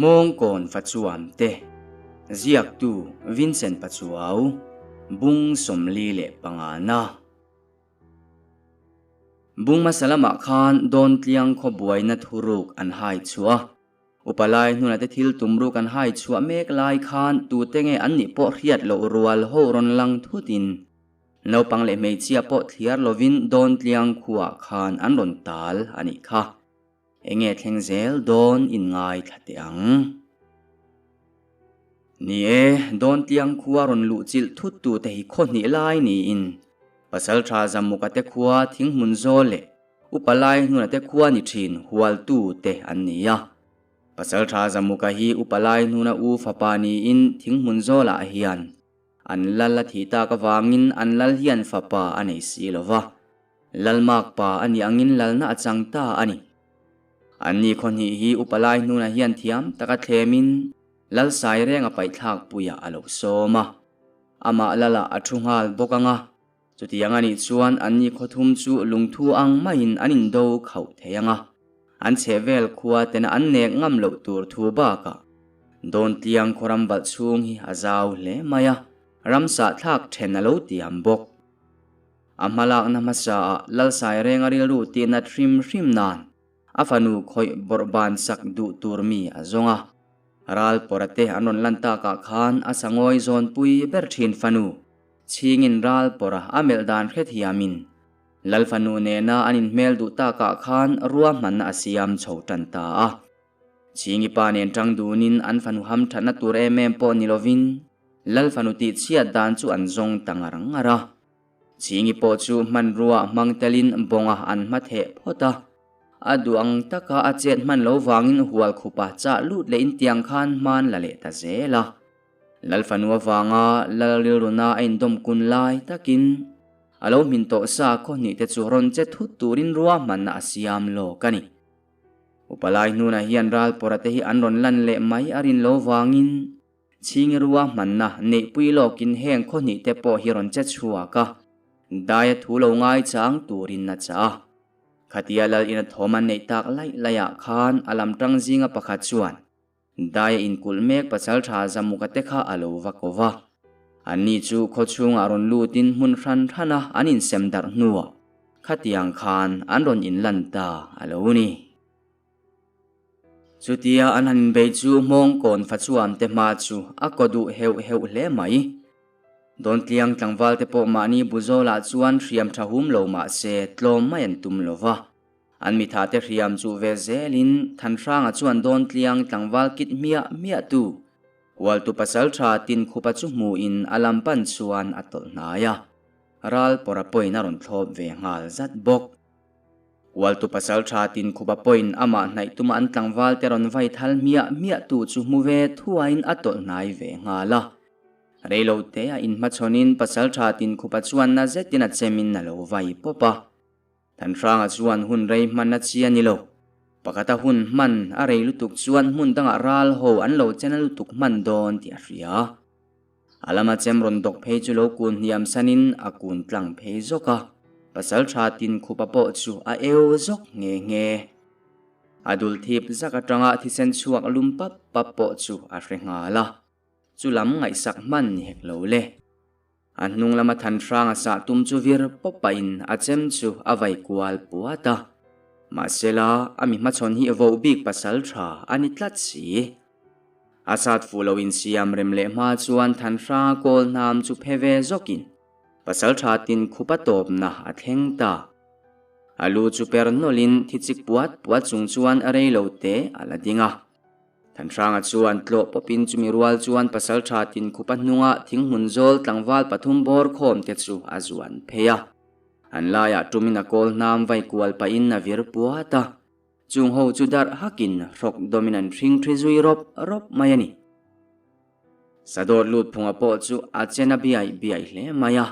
Hmawngkawn Fachuam te, Ziaktu Vincent Pachuau, Bung 45 na. Bung hmasa lamah khan Dawntliang khaw buaina thuruk an hai chhuah a. Upa lai hnuna te thil tum ruk an hai chhuah mek lai khan tute nge an nih pawh hriat loh rual ho rawn lang thutin naupang leh hmeichhia pawh thliar lovin Dawntliang khuaah khan an rawn tal a nih kha. Enge thleng zel dawn in ngaithla teh ang. Ni e, Dawntliang khua rawn luh chilh thut tu te hi khaw hnih lai niin Pasaltha Zamuka te khua Thinghmun Zawl leh Upa Lai Hnuna te khua ni thin Hualtu te an ni a. Pasaltha Zamuka hi Upa Lai Hnuna u fapa niin Thinghmun Zawlah hian an lal a thih tak avangin an lal hian fapa a nei si lo va. Lalmak pa a nih angin lalna a chang ta a ni. Anni khawhnih hi upa lai hnunah hian thiam taka thlemin Lalsai renga paihthlak puiah a lo sawm a. Amah lalah a thu nghal bawk ang a. Chutiang a nih chuan anni khawthum chu lungthu ang maiin an indo khauh thei ang a. An chhehvel khua tena an nek ngam loh tur thu bakah Dawntliang khawram valh chhung hi a zau hle mai a, ramsah thlak then a lo tiam bawk. A hmalakna hmasaah Lalsai renga rilru tih nat hrim hrim nan a fanu khawih bawrhban sak duh tur mi a zawng a. Ral pawra te an rawn lan takah khan a sangawi zawnpui ber thin fanu chhingin ral pawra a melh dan hrethiamin Lal fanu nena an inhmel duh takah khan ruahmanna a siam chho tan ta a. Chhingi pa nen tang dunin an fanu ham thatna tur em em pawh ni lovin Lal fanu tih chhiat dan chu an zawng ta ngar ngar a. Chhingi pawh chu hmanrua hmang telin bawnga an hma theh phawt a. A duh ang taka a chet hman lo vangin hual khupa chah lut leh in tiang khan hman la leh ta zel a. Lal fanu avanga lal rilruna a indawm kun lai takin a lo hmin tawh sa khaw hnih te chu rawn che thut turin ruahmanna a siam lawk a ni. Upa lai hnunah hian ral pawra te hi an rawn lan leh mai a rin lo vangin Chhingi ruahmanna neihpui lawkin heng khaw hnih te pawh hi rawn che chhuak a, daia thu lo ngaichang turin a chah a. Khatia lal ina thawm an neih tak laih laihah khan a lam tang zinga pakhat chuan daia inkulh mek pasal tha Zamuka te kha a lo va ko va. Anni chu khaw chhungah rawn lutin hmun hran hrana an insem darh hnuah khatiang khan an rawn inlan ta a lo ni. Chutia an han inbei chu Hmawngkawn Fachuam te hma chu a kaw duh heuh heuh hle mai. Dawntliang tlangval te pawh mahni Buzawlah chuan hriam tha hum lo mah se tlawm mai an tum lo va. An mitha te hriam chuh ve zelin Thanhranga chuan Dawntliang tlangval kit hmiah hmiah tu Hualtu pasaltha Tinkhupa chu hmuhin a lam pan chuan a tawlh hnai a. Ral pawra pawhin a rawn thlawp ve nghal zat bawk. Hualtu pasal tha tin khupa pawhin amah hnaih tuma an tlangval te rawn vai thal hmiah hmiah tu chu hmu ve thuaiin a tawlh hnai ve nghal a. Reilo te a inhmachhawnin pasal tha tin khupa chuan na zetin a chemin a lo vai pawp a. Thanhranga chuan hun rei hman a chi a ni lo. Pakhata hun hman a rei lutuk chuan hmun dangah ral ho an lo chena lutuk hman dawn tih a hria. A lama chem rawn dawk phei chu lo kun hniam sanin a kun tlang phei zawk a, pasal tha tin khupa pawh chu a eu zawk nghe nghe. A dul thip zak atanga thisen chhuak lum pap pap pawh chu a hre nghal a, chu lam ngaihsak hman ni hek lo le. A hnung lama than hrang a sah tum chu vir pawp pahin a chem chu a vai kual puat a, mahsela a mi hmachhawn hi voh bik pasal tha a ni tlat si. A sat fuh lo insiam rem leh hma chuan Thanhranga kawl hnam chu phe ve zawkin pasal tha tin khupa tawpna a thleng ta. A lu chu per nawlhin thi chik puat puat chung chuan a rei lo te a la ding a. Thanhranga chuan tlawh pawpin chumi rual chuan pasal tha tin khupa hnunga thinghmun zawl tlangval pathum bawr khawm te chu a zuan phei a. An laiah tumin a kawl hnam vai kual pahin a vir puat a. Chung ho chu darh hakin hrawk dawmin an hring thi zui rawp rawp mai a ni. Sadawt lut phunga pawh chu a chen a biaih biaih hle mai a.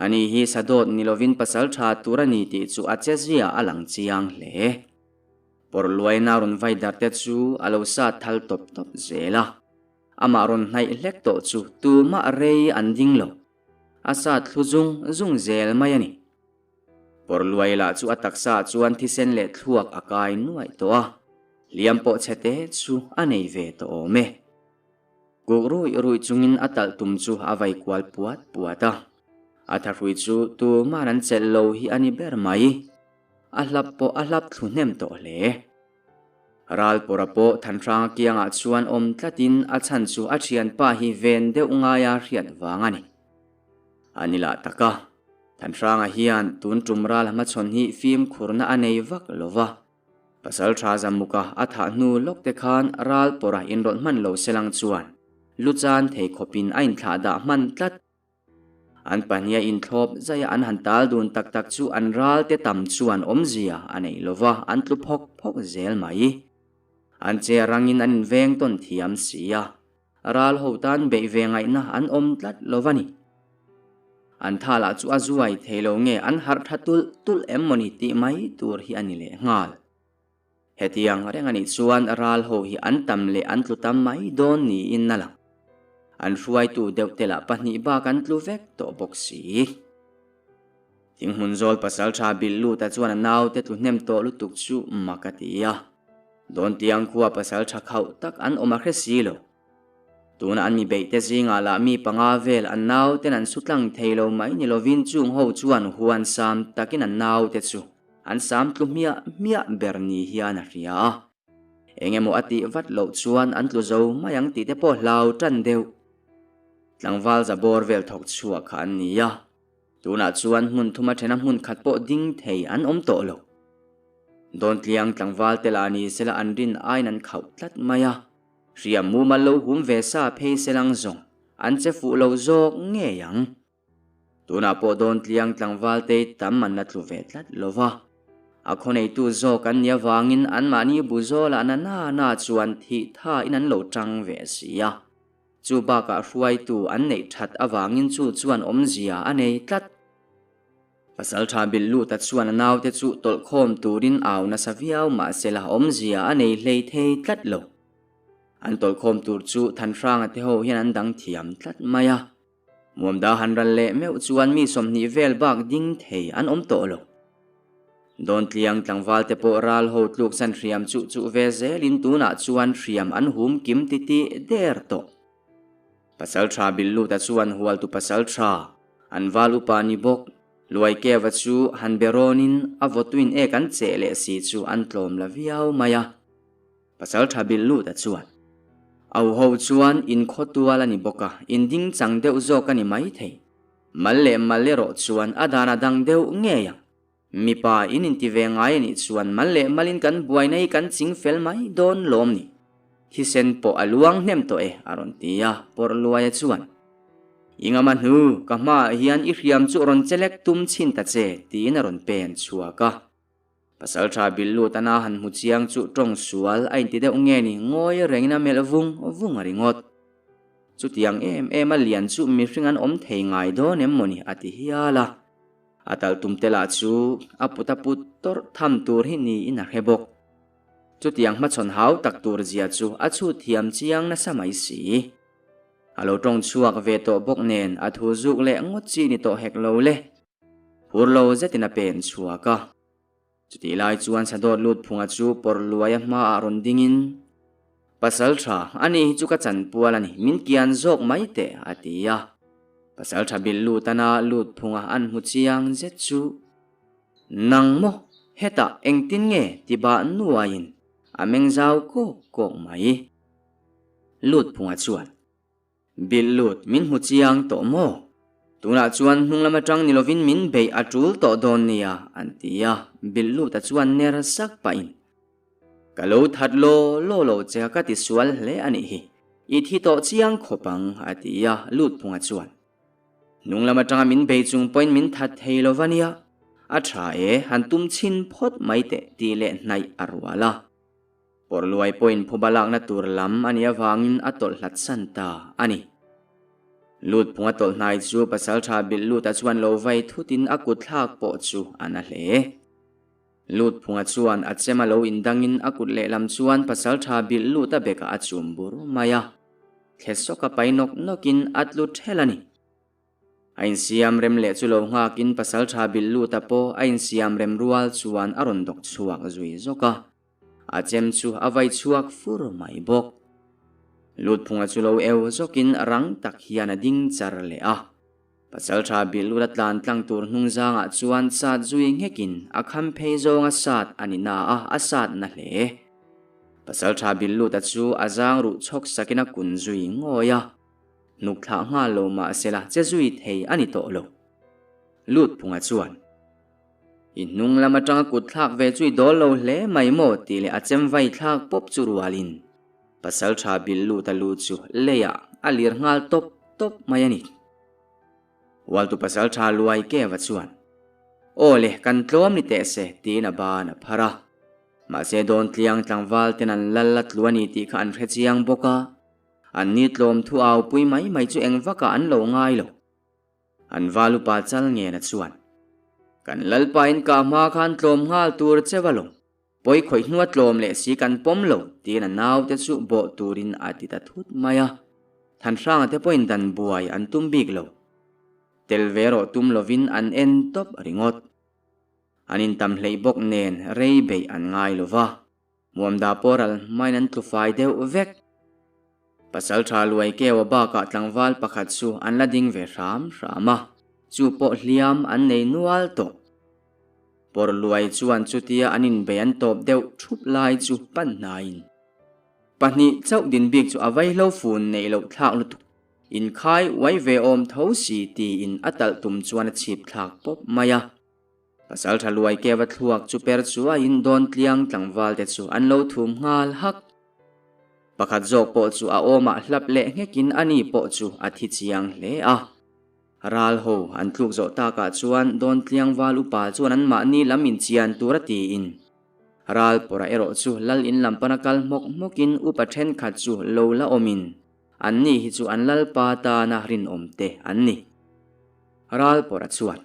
Ani hi Sadawt ni lovin pasal tha tur a ni tih chu a che zia a lang chiang hle. Pawrhluaina rawn vai darh te chu a lo sat thal tawp tawp zel a. Amah rawn hnaih hlek tawh chu tumah rei an ding lo. A sat thlu zung zung zel mai a ni. Pawrhluai lah chu a taksa ah chuan thisen leh thluak a kai nuaih tawh a. Hliam pawh chhete chu a nei ve tawh awm e. Kuk ruih ruih chungin a talh tum chu a vai kual puat puat a. A thahrui chu tuman an chelh lo hi a ni ber mai. A hlap pawh a hlap thlu hnem tawh hle. Ralpawra pawh Thanhranga kiangah chuan awm tlatin a chhan chu a thianpa hi ven deuh ngaia hriat vang a ni. A ni lah tak a, Thanhranga hian tun tum ral hmachhawn hi fimkhurna a nei vak lo va. Pasaltha Zamuka a thah hnu lawk te khan Ralpawra inrawlh hman lo selang chuan lu chan thei khawpin a inthlah dah hman tlat. An pahniha inthlawp zaia an han tal dun tak tak chu an ral te tam chuan awmzia a nei lo va, an tlu phawk phawk zel mai. An che rangin an inveng tawn thiam si a, ral ho tan beih ve ngaihna an awm tlat lo va ni. An tha lah chu a zuai thei lo nge an harh tha tulh tulh em mawni tih mai tur hi a ni leh nghal. Hetiang reng a nih chuan ral ho hi an tam leh an tlu tam mai dawn niin a lang. An hruaitu deuh te lah pahnih bak an tlu vek tawh bawk si. Thinghmun zawl pasaltha bilh luta chuan a naute tlu hnem tawh lutuk chu mak a ti a. Dawntiang khua pasaltha khauh tak an awm a hre si lo. Tuna an mi beihte zingah lah mi panga vel an nauten an su tlang thei lo mai ni lovin chung ho chuan huan sam takin an naute chu an sam tlu hmiah hmiah ber ni hian a hria a. Eng emaw a tih vat loh chuan an tlu zo mai ang tih te pawh hlau tan deuh. Tlangval za bawr vel thawk chhuah kha an ni a. Tunah chuan hmun thuma thena hmun khat pawh ding thei an awm tawh lo. Dawntliang tlangval te lah ni sela an rin aiin an khauh tlat mai a. Hriam mumal lo hum ve sa phei selang zawng an che fuh lo zawk ngei ang. Tunah pawh Dawntliang tlangval te tam an la tlu ve tlat lo va. A khawneitu zawk an nih avangin anmahni bu zawlah na na na chuan thih thain an lo tang ve si a. Chu bakah hruaitu an neih that avangin chu chuan awmzia a nei tlat. Pasalṭha bilh luta chuan a naute chu tawlhkhawm turin au nasa viau mahsela awmzia a nei hlei thei tlat lo. An tawlhkhawm tur chu Thanhranga te ho hian an dang thiam tlat mai a. Muamda han ral leh meuh chuan mi 20 vel bak ding thei an awm tawh lo. Dawntliang tlangval te pawh ral ho tluksan hriam chuh chuh ve zelin tunah chuan hriam an hum kim titih der tawh. Pasalṭha bilh luta chuan hualtu pasalṭha An val upa ni bawk. Luaikeva chu han be rawnin a vawtuin ek an cheh leh si chu an tlawm la viau mai a. Pasal tha bilh lut a chuan. Au ho chuan in khaw tual a ni bawk a, in ding chang deuh zawk a ni mai thei. Mal leh mal erawh chuan a dan a dang deuh ngei ang. Mipa in inti ve ngai a nih chuan mal leh malin kan buaina hi kan ching fel mai dawn lawm ni. Thisen pawh a luang hnem tawh e a rawn ti a, pawrh luaia chuan. I ngama hnu, ka hmaah hian i hriam chu rawn chelek tum chhin ta che tiin a rawn pen chhuak a. Pasaltha bil lut ana han hmu chiang chu tawng sual a inti deuh nge ni ngawi rengin a melh vung vung a ringawt. Chutiang em em a lian chu mihring an awm thei ngai dawn em mawni a ti hial a. A talh tum te lah chu a put a put tawrh tham tur hi niin a hre bawk. Chutiang hmachhawn hau tak tur zia chu a chhut thiam chiang nasa mai si. A lo tawng chhuak ve tawh bawk nen a thu zuk leh ngawt chi ni tawh hek lo le. Phur lo zetin a pen chhuak a. Chutih lai chuan Sadawt lut phunga chu pawrh luaia hmaah rawn dingin, Pasal tha, ani hi chu ka chanpual a ni, min kian zawk mai teh, a ti a. Pasal tha bilh lut ana lut phunga an hmu chiang zet chu, Nang maw, hetah engtin nge ti bah nuaiin a meng zau kawk kawk mai. Lut phunga chuan, Bilh lut, min hmu chiang tawh maw? Tunah chuan hnung lam atang ni lovin min beih a tul tawh dawn nia, an ti a, Bilh luta chuan ner sak pahin, Ka lo that law law lo che a ka ti sual hle a nih hi, i thi tawh chiang khawp ang, a ti a, Lutphunga chuan, Hnung lam atanga min bei chung pawhin min that thei lo va nia, a tha e, han tum chhin phawt mai teh, tih leh hnaih a rual a. Pawrhluai pawhin phuba lakna tur lam a nih avangin a tawlh hlat san ta a ni. Lutphunga tawlh hnai chu pasaltha bilh luta chuan lo vai thutin a kut thlak pawh chu a na hle. Lutphunga chuan a chem a lo indangin a kut lehlam chuan pasaltha bilh luta bekah a chum bur mai a. Thle sawka pai nawk nawkin a tlu ṭhelh a ni. A insiam rem leh chu lo nghakin pasaltha bilh luta pawh a insiam rem rual chuan a rawn dawk chhuak zui zawk a. A chem chu a vai chhuak fur mai bawk. Lutphunga chu lo eu zawkin rang tak hian a ding char leh a. Pasalṭha Bilhlut a tlan tlang tur hnung zangah chuan sat zui nghekin a kham phei zawnga sat a ni na a, a sat na hle. Pasalṭha Bilhluta chu a zang ruh chhawk sakin a kun zui ngawi a, hnuk thlah nghal lo mah sela che zui thei a ni tawh lo. Lutphunga chuan. I hnung lam atanga kut thlak ve chu i dawl lo hle mai maw tih leh a chem vai thlak pawp chu rualin Pasalṭha Bilhluta lu chu leiah a lir nghal tawp tawp mai a ni. Hualtu Pasalṭha Luai Keva chuan, Aw le, kan tlawm ni teh se, tiin a ban a phar a. Mahse Dawntliang tlangval ten an lal a tlu a ni tih kha an hre chiang bawk a, anni tlawm thu au pui mai mai chu eng vakah an lo ngai lo. An val upa chal ngena chuan, Kan Lalpa in kah hma khan tlawm nghal tur che va lo, pawi khawih hnua tlawm leh si kan pawm lo, tiin a naute chu bawh turin a ti ta thut mai a. Thanhranga te pawhin dan buai an tum bik lo. Tel ve rawh tum lovin an en tawp ringawt. An intam hleih bawk nen rei beih an ngai lo va. Muamda pawh ral hmain an tlu fai deuh vek. Pasalṭha Luai Keua bakah tlangval pakhat chu an la ding ve hram hram a, chu pawh hliam an nei nual tawh. Pawr Luai chuan chutia an inbei an tawp deuh thup lai chu pan hnaiin pahnih chauh din bik chu a vaihlo fun neih loh thlak lutuk. Inkhai uai ve awm tho si tiin a talh tum chuan a chhip thlak pawp mai a. Pasalṭha Luai Keva thluak chu per chuaiin Dawntliang tlangval te chu an lo thum nghal hak. Pakhat zawk pawh chu a awmah hlap leh nghekin a ni pawh chu a thi chiang hle a. Ral ho an tluk zawh takah chuan Dawntliang val upa chuan anmahni lam inchian tur a tiin Ral pawrah erawh chu lal in lam pana kal hmawk hmawkin upa ṭhenkhat chu lo la awmin anni hi chu an lalpa tana rinawm te an ni. Ral pawrah chuan.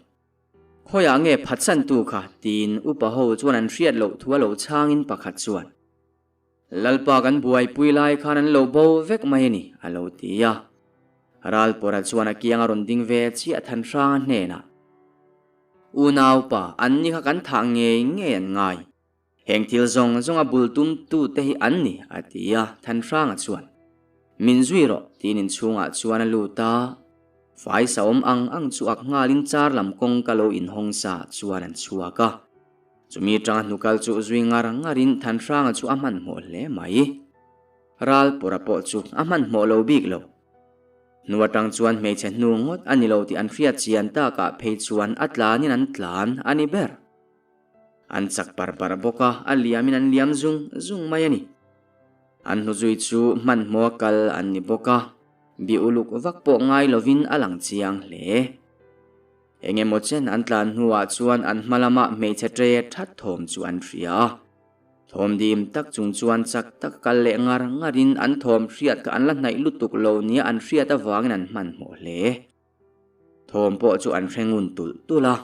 Khawiah nge phatsantu kha? tiin upa ho chuan an hriat loh thu a lo chhangin pakhat chuan, Lalpa kan buaipui lai khan an lo bo vek mai a ni, a lo ti a. Ralpawra chuan a kiang a rawn ding ve chiah Thanhranga hnenah, Unaupa, anni kha kan thah ngei ngei an ngai. Heng thil zawng zawnga bul tumtute hi an ni, a ti a, Thanhranga chuan, Min zui rawh, tiin inchhungah chuan a lut a. Fai sa awm ang ang chu ak nghalin char lam kawngka lo inhawng sa chuan an chhuak a. Chumi tanga hnukal chu zui ngar ngarin Thanhranga chu a hmanhmawh hle mai. Ralpawra pawh chu a hmanhmawh lo bik lo. Hnu atang chuan hmeichhe hnu ngawt a ni lo tih an hriat chian takah phei chuan a tlanin an tlan a ni ber. An chak par par bawk a, a liamin an liam zung zung mai a ni. An hnuzui chu hmanhmawha kal an ni bawk a, bi uluk vak pawh ngai lovin a lang chiang hle. Eng emaw chen an tlan hnuah chuan an hma lama hmeichhe ṭe ṭhat thawm chu an hria a. Thawm dim tak chung chuan chak taka kal leh ngar ngarin an thawm hriat kha an la hnaih lutuk lo nia an hriat avangin an hmanhmawh hle. Thawm pawh chu an hre ngun tulh tulh a.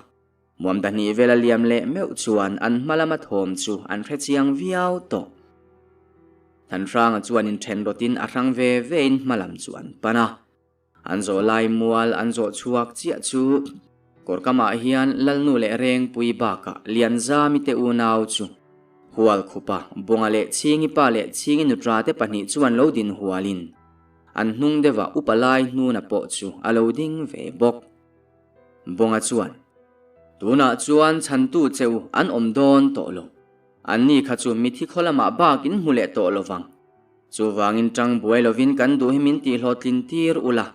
Muamda hnih vel a liam leh meuh chuan an hma lama thawm chu an hre chiang viau tawh. Thanhranga chuan inthen rawtin a hrang ve vein hma lam chu an pan a. An zawh lai mual an zawh chhuak chiah chu kawrkamah hian Lalnu leh Rengpui bakah Lianzami te unau chu Hualkhupa, Bunga leh Chhingi pa leh Chhingi nutra te pahnih chuan lo din hualin An hnung deuhah upa lai hnuna pawh chu a lo ding ve bawk. Bawnga chuan, Tunah chuan chhantu che u an awm dawn tawh lo. Anni kha chu mithi khaw lamah bak in hmu leh tawh lo vang. Chuvangin tang buai lovin kan duh hi min tihhlawhtlin tir ula,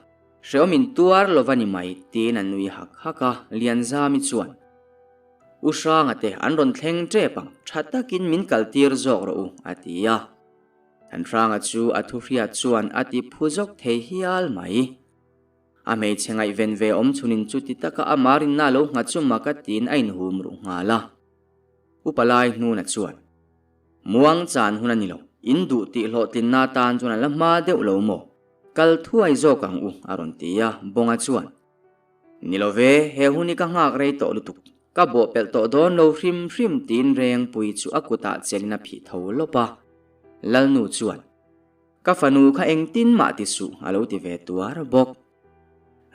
hreawm in tuar lo va ni mai, tiin a nui hak hak a, Lianzami chuan, U Hranga te an rawn thleng tep ang, tha takin min kaltir zawk rawh u, a ti a. Thanhranga chu a thu hriat chuan a ti phu zawk thei hial mai. A hmeichhe ngaihven ve awm chhunin chuti taka a marinna a lo nghat chu mak a tiin a inhum ruh nghal a. Upa lai hnuna chuan, Muang chan hun a ni lo, in duh tih hlawhtlinna atan chuan a la hma deuh lo maw? Kal thuai zawk ang u, a rawn ti a, Bawnga chuan, Ni lo ve, he hun hi ka nghak rei tawh lutuk. Ka bawhpelh tawh dawn lo hrim hrim tiin Rengpui chu a kutah chelin a phih tho lawp a. Lalnu chuan, Ka fanu kha engtin mah ti suh a lo ti ve tuar bawk.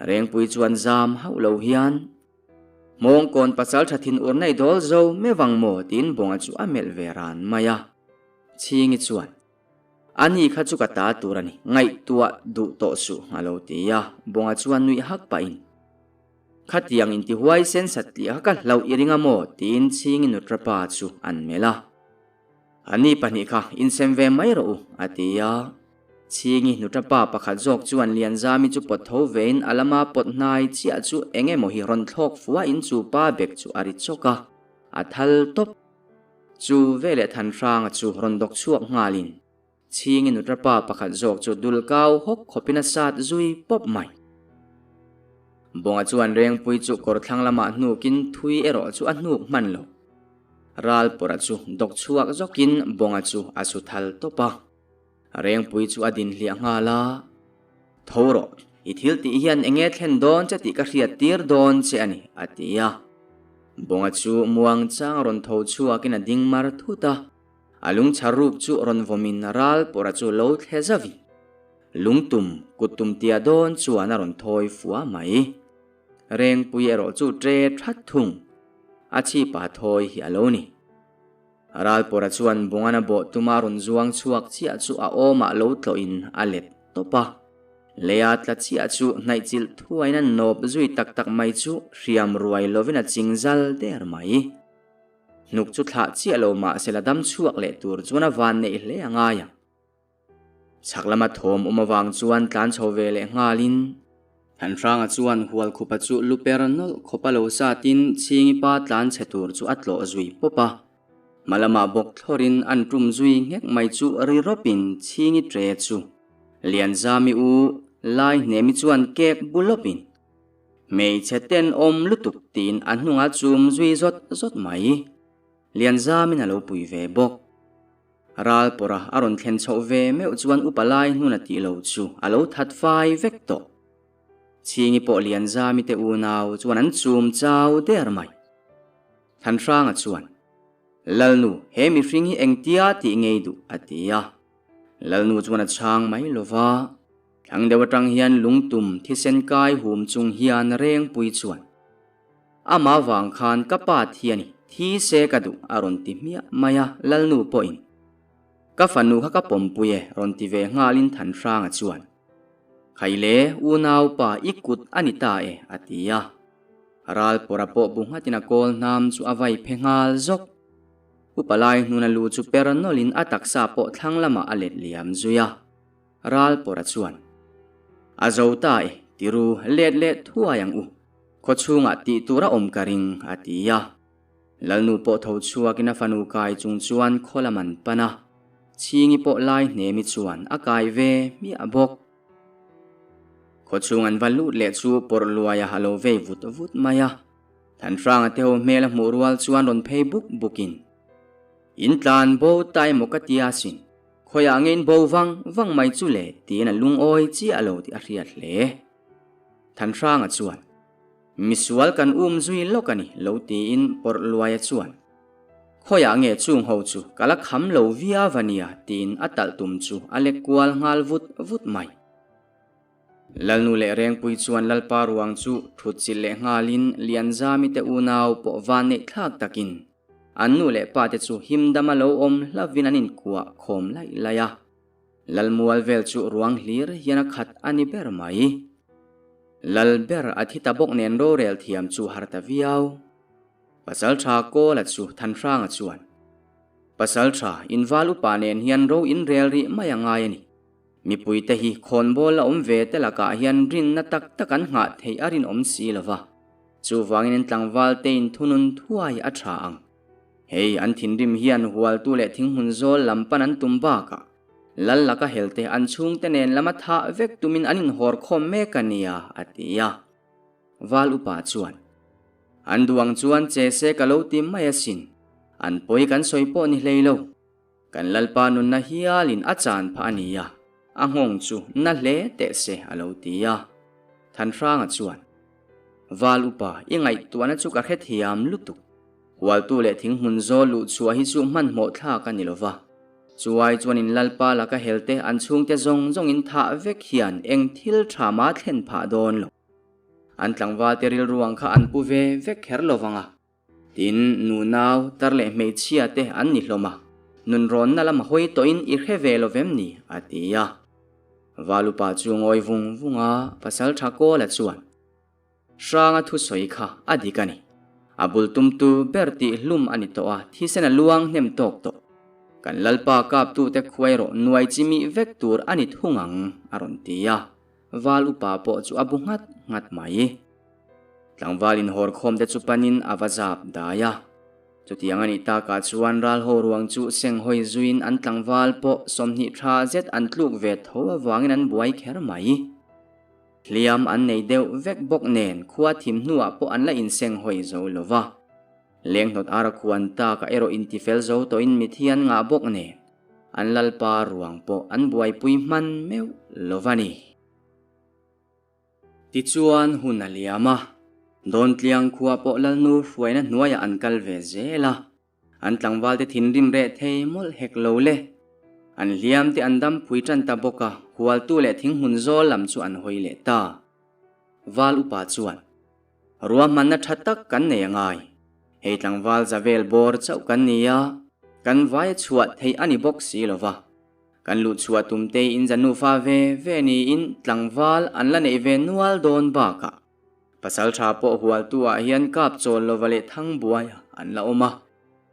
Rengpui chuan zam hauh lo hian, Hmawngkawn pasal tha thin ur nei dawl zo mevang maw tiin Bawnga chu a melh ve ran mai a. Chhingi chuan, Ani kha chu ka ta tur a ni, ngaihtuah duh tawh suh, a lo ti a. Bawnga chuan nuih hak pahin, Khatiang intihuai sen satliah kha ka hlauh i ring a maw? tiin Chhingi nutrapa chu an melh a. Ani pahnih kha insem ve mai rawh u, a ti a. Chhingi nutrapa pakhat zawk chuan Lianzami chu pawt tho vein a lama pawt hnai chiah chu eng emaw hi rawn thlawk fuahin chu pa bek chu a ri chawk a, a thal tawp. Chu veleh Thanhranga chu rawn dawk chhuak nghalin Chhingi nutrapa pakhat zawk chu dul kau hawk khawpin a sat zui pawp mai. Bawnga chuan Rengpui chu kawr thlang lamah hnukin thui erawh chu a hnuk hman lo. Ralpawrha chu dawk chhuak zawkin Bawnga chu a su thal tawp a. Rengpui chu a din hliah nghal a, Tho rawh, i thil tih hian eng nge thlen dawn che tih ka hriat tir dawn che a ni, a ti a. Bawnga chu muang chang rawn tho chhuakin a ding mar thut a, a lungchhar rup chu rawn vawmin Ralpawrha chu lo thle zauhin lungtum kut tum tia dawn chuan a rawn thawi fua mai. Rengpui erawh chu ṭe ṭhat thung, a chhipa thawi hi a lo ni. Ralpawrha chuan Bungana bawh tuma rawn zuang chhuak chiah chu a awmah lo tlawhin a let tawp a. Leia tla chiah chu hnaihchilh thuain a nawp zui tak tak mai chu hriam ruai lovin a ching zal der mai. Hnuk chu thlah chiah lo mahse la dam chhuak leh tur chuan a van neih hle a ngai ang. Chhak lama thawm awm avang chuan tlan chho ve leh nghalin. Thanhranga chuan Hualkhupa chu lu per nawlh khawpa lo satin Chhingi pa tlan chhe tur chu a tlawh zui pawp a. Hma lamah bawk thlawrin an tum zui nghek mai chu ri rawpin Chhingi tre chu Lianzami u Laihnemi chuan kek bu lawpin Hmeichhe tenawm lutuk tiin a hnungah chum zui zawt zawt mai. Lianzamin a lo pui ve bawk. Ralpawrha a rawn thlen chhoh ve meuh chuan upa lai hnun a tih lo chu a lo that fai vek tawh. Chhingi pawh Lianzami te unau chuan an chum chau der mai. Thanhranga chuan, Lalnu, he mihring hi engtia tih ngei duh? a ti a. Lalnu chuan a chhang mai lo va. Thlang deuh atang hian lungtum thisen kai hum chung hian Rengpui chuan, Amah vang khan ka pa thi a ni, thi se ka duh a rawn ti hmiah mai a, Lalnu pawhin ka fanu kha ka pawmpui e rawn ti ve nghalin Thanhranga chuan, Khaile, unaupa i kut a ni ta e a ti a. Ralpawrha pawh bu nghatin a kawl hnam chu a vai phe nghal zawk. Upa lai hnuna lu chu per nawlhin a taksa pawh thlang lamah a let liam zui a. Ralpawrha chuan, A zo ta e, tiru let leh thuai ang u. Khaw chhungah tih tur a awm ka ring, a ti a. Lalnu pawh tho chhuakin a fanu kai chung chuan khaw lam an pan a. Chhingi pawh lai hnemi chuan a kai ve hmiah bawk. Khaw chhung an va lut leh chu pawrh luaia a lo vei vut vut mai a. Thanhranga te ho hmel a hmuh rual chuan rawn phei buk bukin, In tlan bo ta emaw ka tia sin. Khawiah nge in bo vang vang mai chu le tiin a lungawi chiah lo tih a hriat hle. Thanhranga chuan, Misual kan um zui lawk a ni lo tiin pawrh luaia chuan, Khawiah nge chung ho chu ka la kham lo viau a nia tiin a talh tum chu a lek kual nghal vut vut mai. Lalnu leh Rengpui chuan Lalpa ruang chu thut chilh leh nghalin Lianzami te unau pawh van neih thlak takin an nu leh pa te chu himdama lo awm hlavin an inkuah khawm laih laih a. Lalmual vel chu ruang hlir hian a khat a ni ber mai. Lal ber a thi ta bawk nen rorel thiam chu har ta viau. Pasaltha Kawla chu Thanhranga chuan, Pasaltha, inval upa nen hian ro in rel rih mai a ngai a ni. Mipuite hi khawnbawl la awm ve te lakah hian rinna tak tak an nghah theih a rinawm si lo va. Chuvangin in tlangval te in thunun thuai a tha ang. Hei an thinrim hian hualtu leh thinghmun zawl lam pan an tum bakah Lal laka helte an chhungte nen lama thah vek tumin an inhawr khawm mek a nia, a ti a. Val upa chuan, An duang chuan che se ka lo ti mai asin, an pawi kan sawi pawh ni hlei lo. Kan Lalpa nunna hialin a chan phah a nia, a nghawng chu na hle teh se, a lo ti a. Thanhranga chuan, Val upa, i ngaihtuahna chu ka hrethiam lutuk. Hualtu leh thinghmun zawl luh chhuah hi chu hmanhmawh thlak a ni lo va. Chuai chuan in Lalpa laka helte an chhungte zawng zawngin thah vek hian eng thil tha mah thlen phah dawn lo. An tlangvalte rilru ang kha an pu ve vek kher lo vang a. Tin, nunau, tar leh hmeichhia te an ni hlawm a. Nunrawnna lam a hawi tawhin i hre ve lo vem ni? a ti a. Valupa chu ngawi vung vung a, Pasaltha Kawla chuan, Hranga thusawi kha a dik a ni. A bul tumtu ber tih hlum a ni tawh a, thisen a luang hnem tawk tawh. Kan Lalpa kaptute khuai rawh nuai chi mih vek tur a ni thung ang, a rawn ti a. Val upa pawh chu a bu nghat nghat mai. Tlangval inhawr khawm te chu panin a va zap dai a. Chutiang a nih takah chuan ral ho ruang chu senghawi zuiin an tlangval pawh 20 tha zet an tluk ve tho avangin an buai kher mai. Hliam an nei deuh vek bawk nen khua thim hnuah pawh an la insenghawi zo lo va. Lenghnawt ara khuan takah erawh intifel zo tawhin mithi an ngah bawk nen an lalpa ruang pawh an buaipui hman meuh lo va ni. Tichuan hun a liam a, Dawntliang khua pawh Lalnu hruaina hnuaiah an kal ve zel a, an tlangvalte thinrim reh thei mawlh hek lo le. An hliam te an dam phui tan ta bawk a, hualtu leh thinghmun zawl lam chu an hawi leh ta. Val upa chuan, Ruahmanna tha tak kan nei a ngai. Hei tlangval za vel bawr chauh kan ni a, kan vai chhuah theih a ni bawk si lo va. Kan luh chhuah tum te in za nufa ve ve niin tlangval an la neih ve nual dawn bakah pasal tha pawh hualtu ah hian kap chawl lova leh thang buai an la awm a,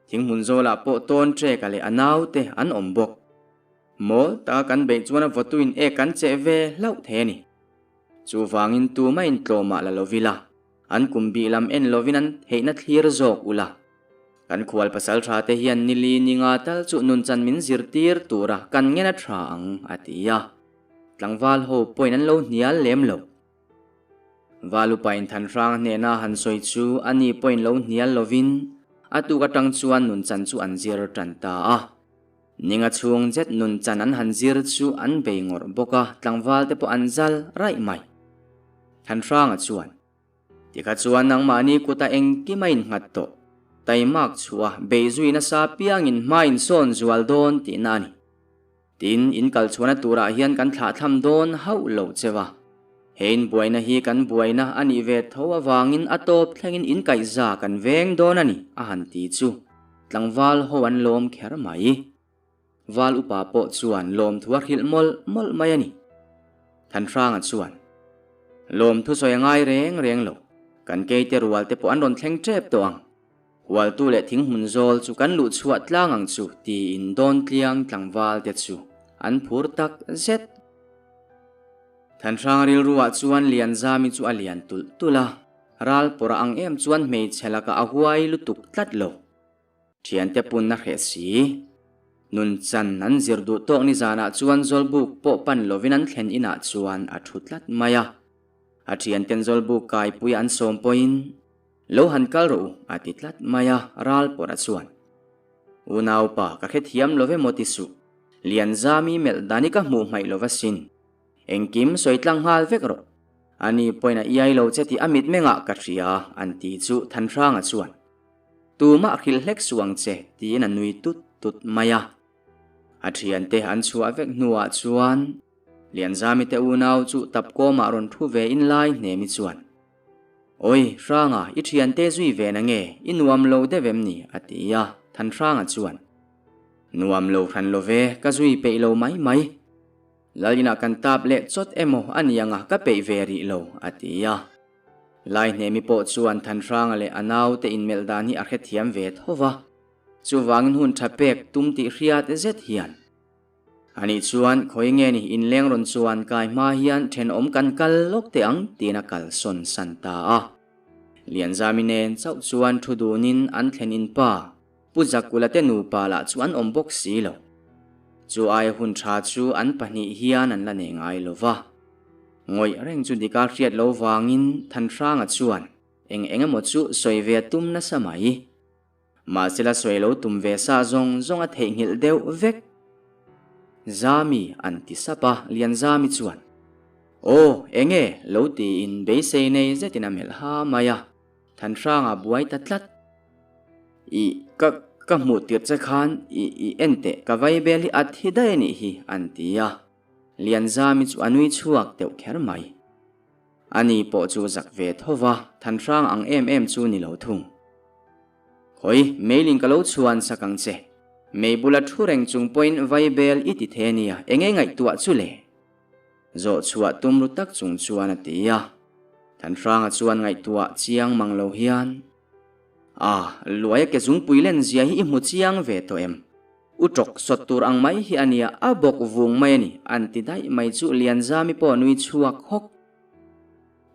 thinghmun zawlah pawh tawn treka leh a naute an awm bawk. Mawl taka kan beih chuan a vawtuin ek kan cheh ve hlauh thei a ni. Chuvangin tumah in tlawmah la lovila, an kum bih lam en lovin an theihna thlir zawk ula. Kan khual pasal tha te hian nili ni nga tal chu nunchan min zirtir tura kan ngen a tha ang, a ti a. Tlangval ho pawhin an lo hnial lem lo. Valupa in Thanhranga hnena han sawi chu a ni pawhin lo hnial lovin a tuk atang chuan nunchan chu an zir tan ta a. Ninga chhung zet nunchan an han zir chu an bei ngawrh bawk a, tlangval te pawh an zal raih mai. Thanhranga chuan. Tikha chuan nangmahni kuta engkim a innghat tawh. Taimak chhuah bei zui nasa piangin hma insawn zual dawn tihna a ni. Tin, in kal chhuahna turah hian kan thlahthlam dawn hauh lo che va. He inbuaina hi kan buaina a nih ve tho avangin a tawp thlengin inkaihza kan veng dawn a ni, a han ti chu tlangval ho an lawm kher mai. Val upa pawh chuan lawmthu a hrilh mawlh mawlh mai a ni. Thanhranga chuan, Lawmthu sawi a ngai reng reng lo, kan keite rual te pawh an rawn thleng tep tawh ang. Hualtu leh thinghmun zawl chu kan luh chhuah tlang ang chu tiin Dawntliang tlangval te chu an phur tak zet. Thanhranga rilruah chuan Lianzami chu a lian tulh tulh a, ral pawrh ang em chuan hmeichhe lakah a huai lutuk tlat lo. Thiante punna hreh si. Nun chan an zir duh tawk ni zanah chuan Zawlbuk pawh pan lovin an thlen inah chuan a thu tlat mai a. A thianten Zawlbuk kaipui an sawm pawhin, Lo han kal rawh u, a ti tlat mai a, ral pawrh a chuan. Unaupa, ka hrethiam lo ve maw ti suh. Lianzami melh dan hi ka hmuh hmaih lo va sin. Engkim sawi tlang nghal vek rawh. Ani pawhin a iai lo che tih a mitmengah ka hria, an ti chu Thanhranga chuan. Tumah hrilh hlek suh ang che, tiin a nui tut tut mai a. A thiante an chhuah vek hnuah chuan Lianzami te unau chu tapkawmah rawn thu ve in lai hnemi chuan, Awi, Hranga, i thiante zui ve na nge, i nuam lo deuh em ni? a ti a, Thanhranga chuan, Nuam lo hran lo ve, ka zui peih lo mai mai. Lalina kan tap leh chawt emaw a ni anga ka peih ve rih lo, a ti a. Laihnemi pawh chuan Thanhranga leh a naute inmelh dan hi a hrethiam ve tho va, chuvangin hun tha pek tum tih hriat zet hian. Anih chuan khawi nge ni inleng rawn chuan kai hma hian thenawm kan kal lawk teh ang tiin a kalsawn san ta a. Lianzami nen chauh chuan thu dunin an thlen in pa Pu Zakula te nupa lah chu an awm bawk si lo. Chu aia hun tha chu an pahnih hian an la nei ngai lo va. Ngawih reng chu dika hriat lo vangin Thanhranga chuan eng eng emaw chu sawi ve a tum nasa mai. Mahsela sawi lo tum ve sa zawng zawng a theihnghilh deuh vek. Zami an ti sap a, Lianzami chuan, Aw, eng e? lo tiin beisei nei zetin a melh ha mai a. Thanhranga buai ta tlat. I, ka, ka hmuh tirh che khan i, i en teh, ka vaibel hi a thi daih a nih hi, an ti a. Lianzami chu a nui chhuak deuh kher mai. Ani pawh chu zak ve tho va, Thanhrang ang em em chu ni lo thung. Khawi, mailing ka lo chhuan sak ang che. Mei bula thu reng chung pawhin vaibel i ti thei a nia, enge ngaihtuah chu le? Zawh chhuah tum ru tak chung chuan a ti a. Thanhranga chuan ngaihtuah chiang mang lo hian, A, Luaia ke zungpui len zia hi i hmu chiang ve tawh em? U tawk sawt tur ang mai hi a nia, a bawk vung mai a ni, an ti daih mai chu Lianzami pawh nui chhuak hawk.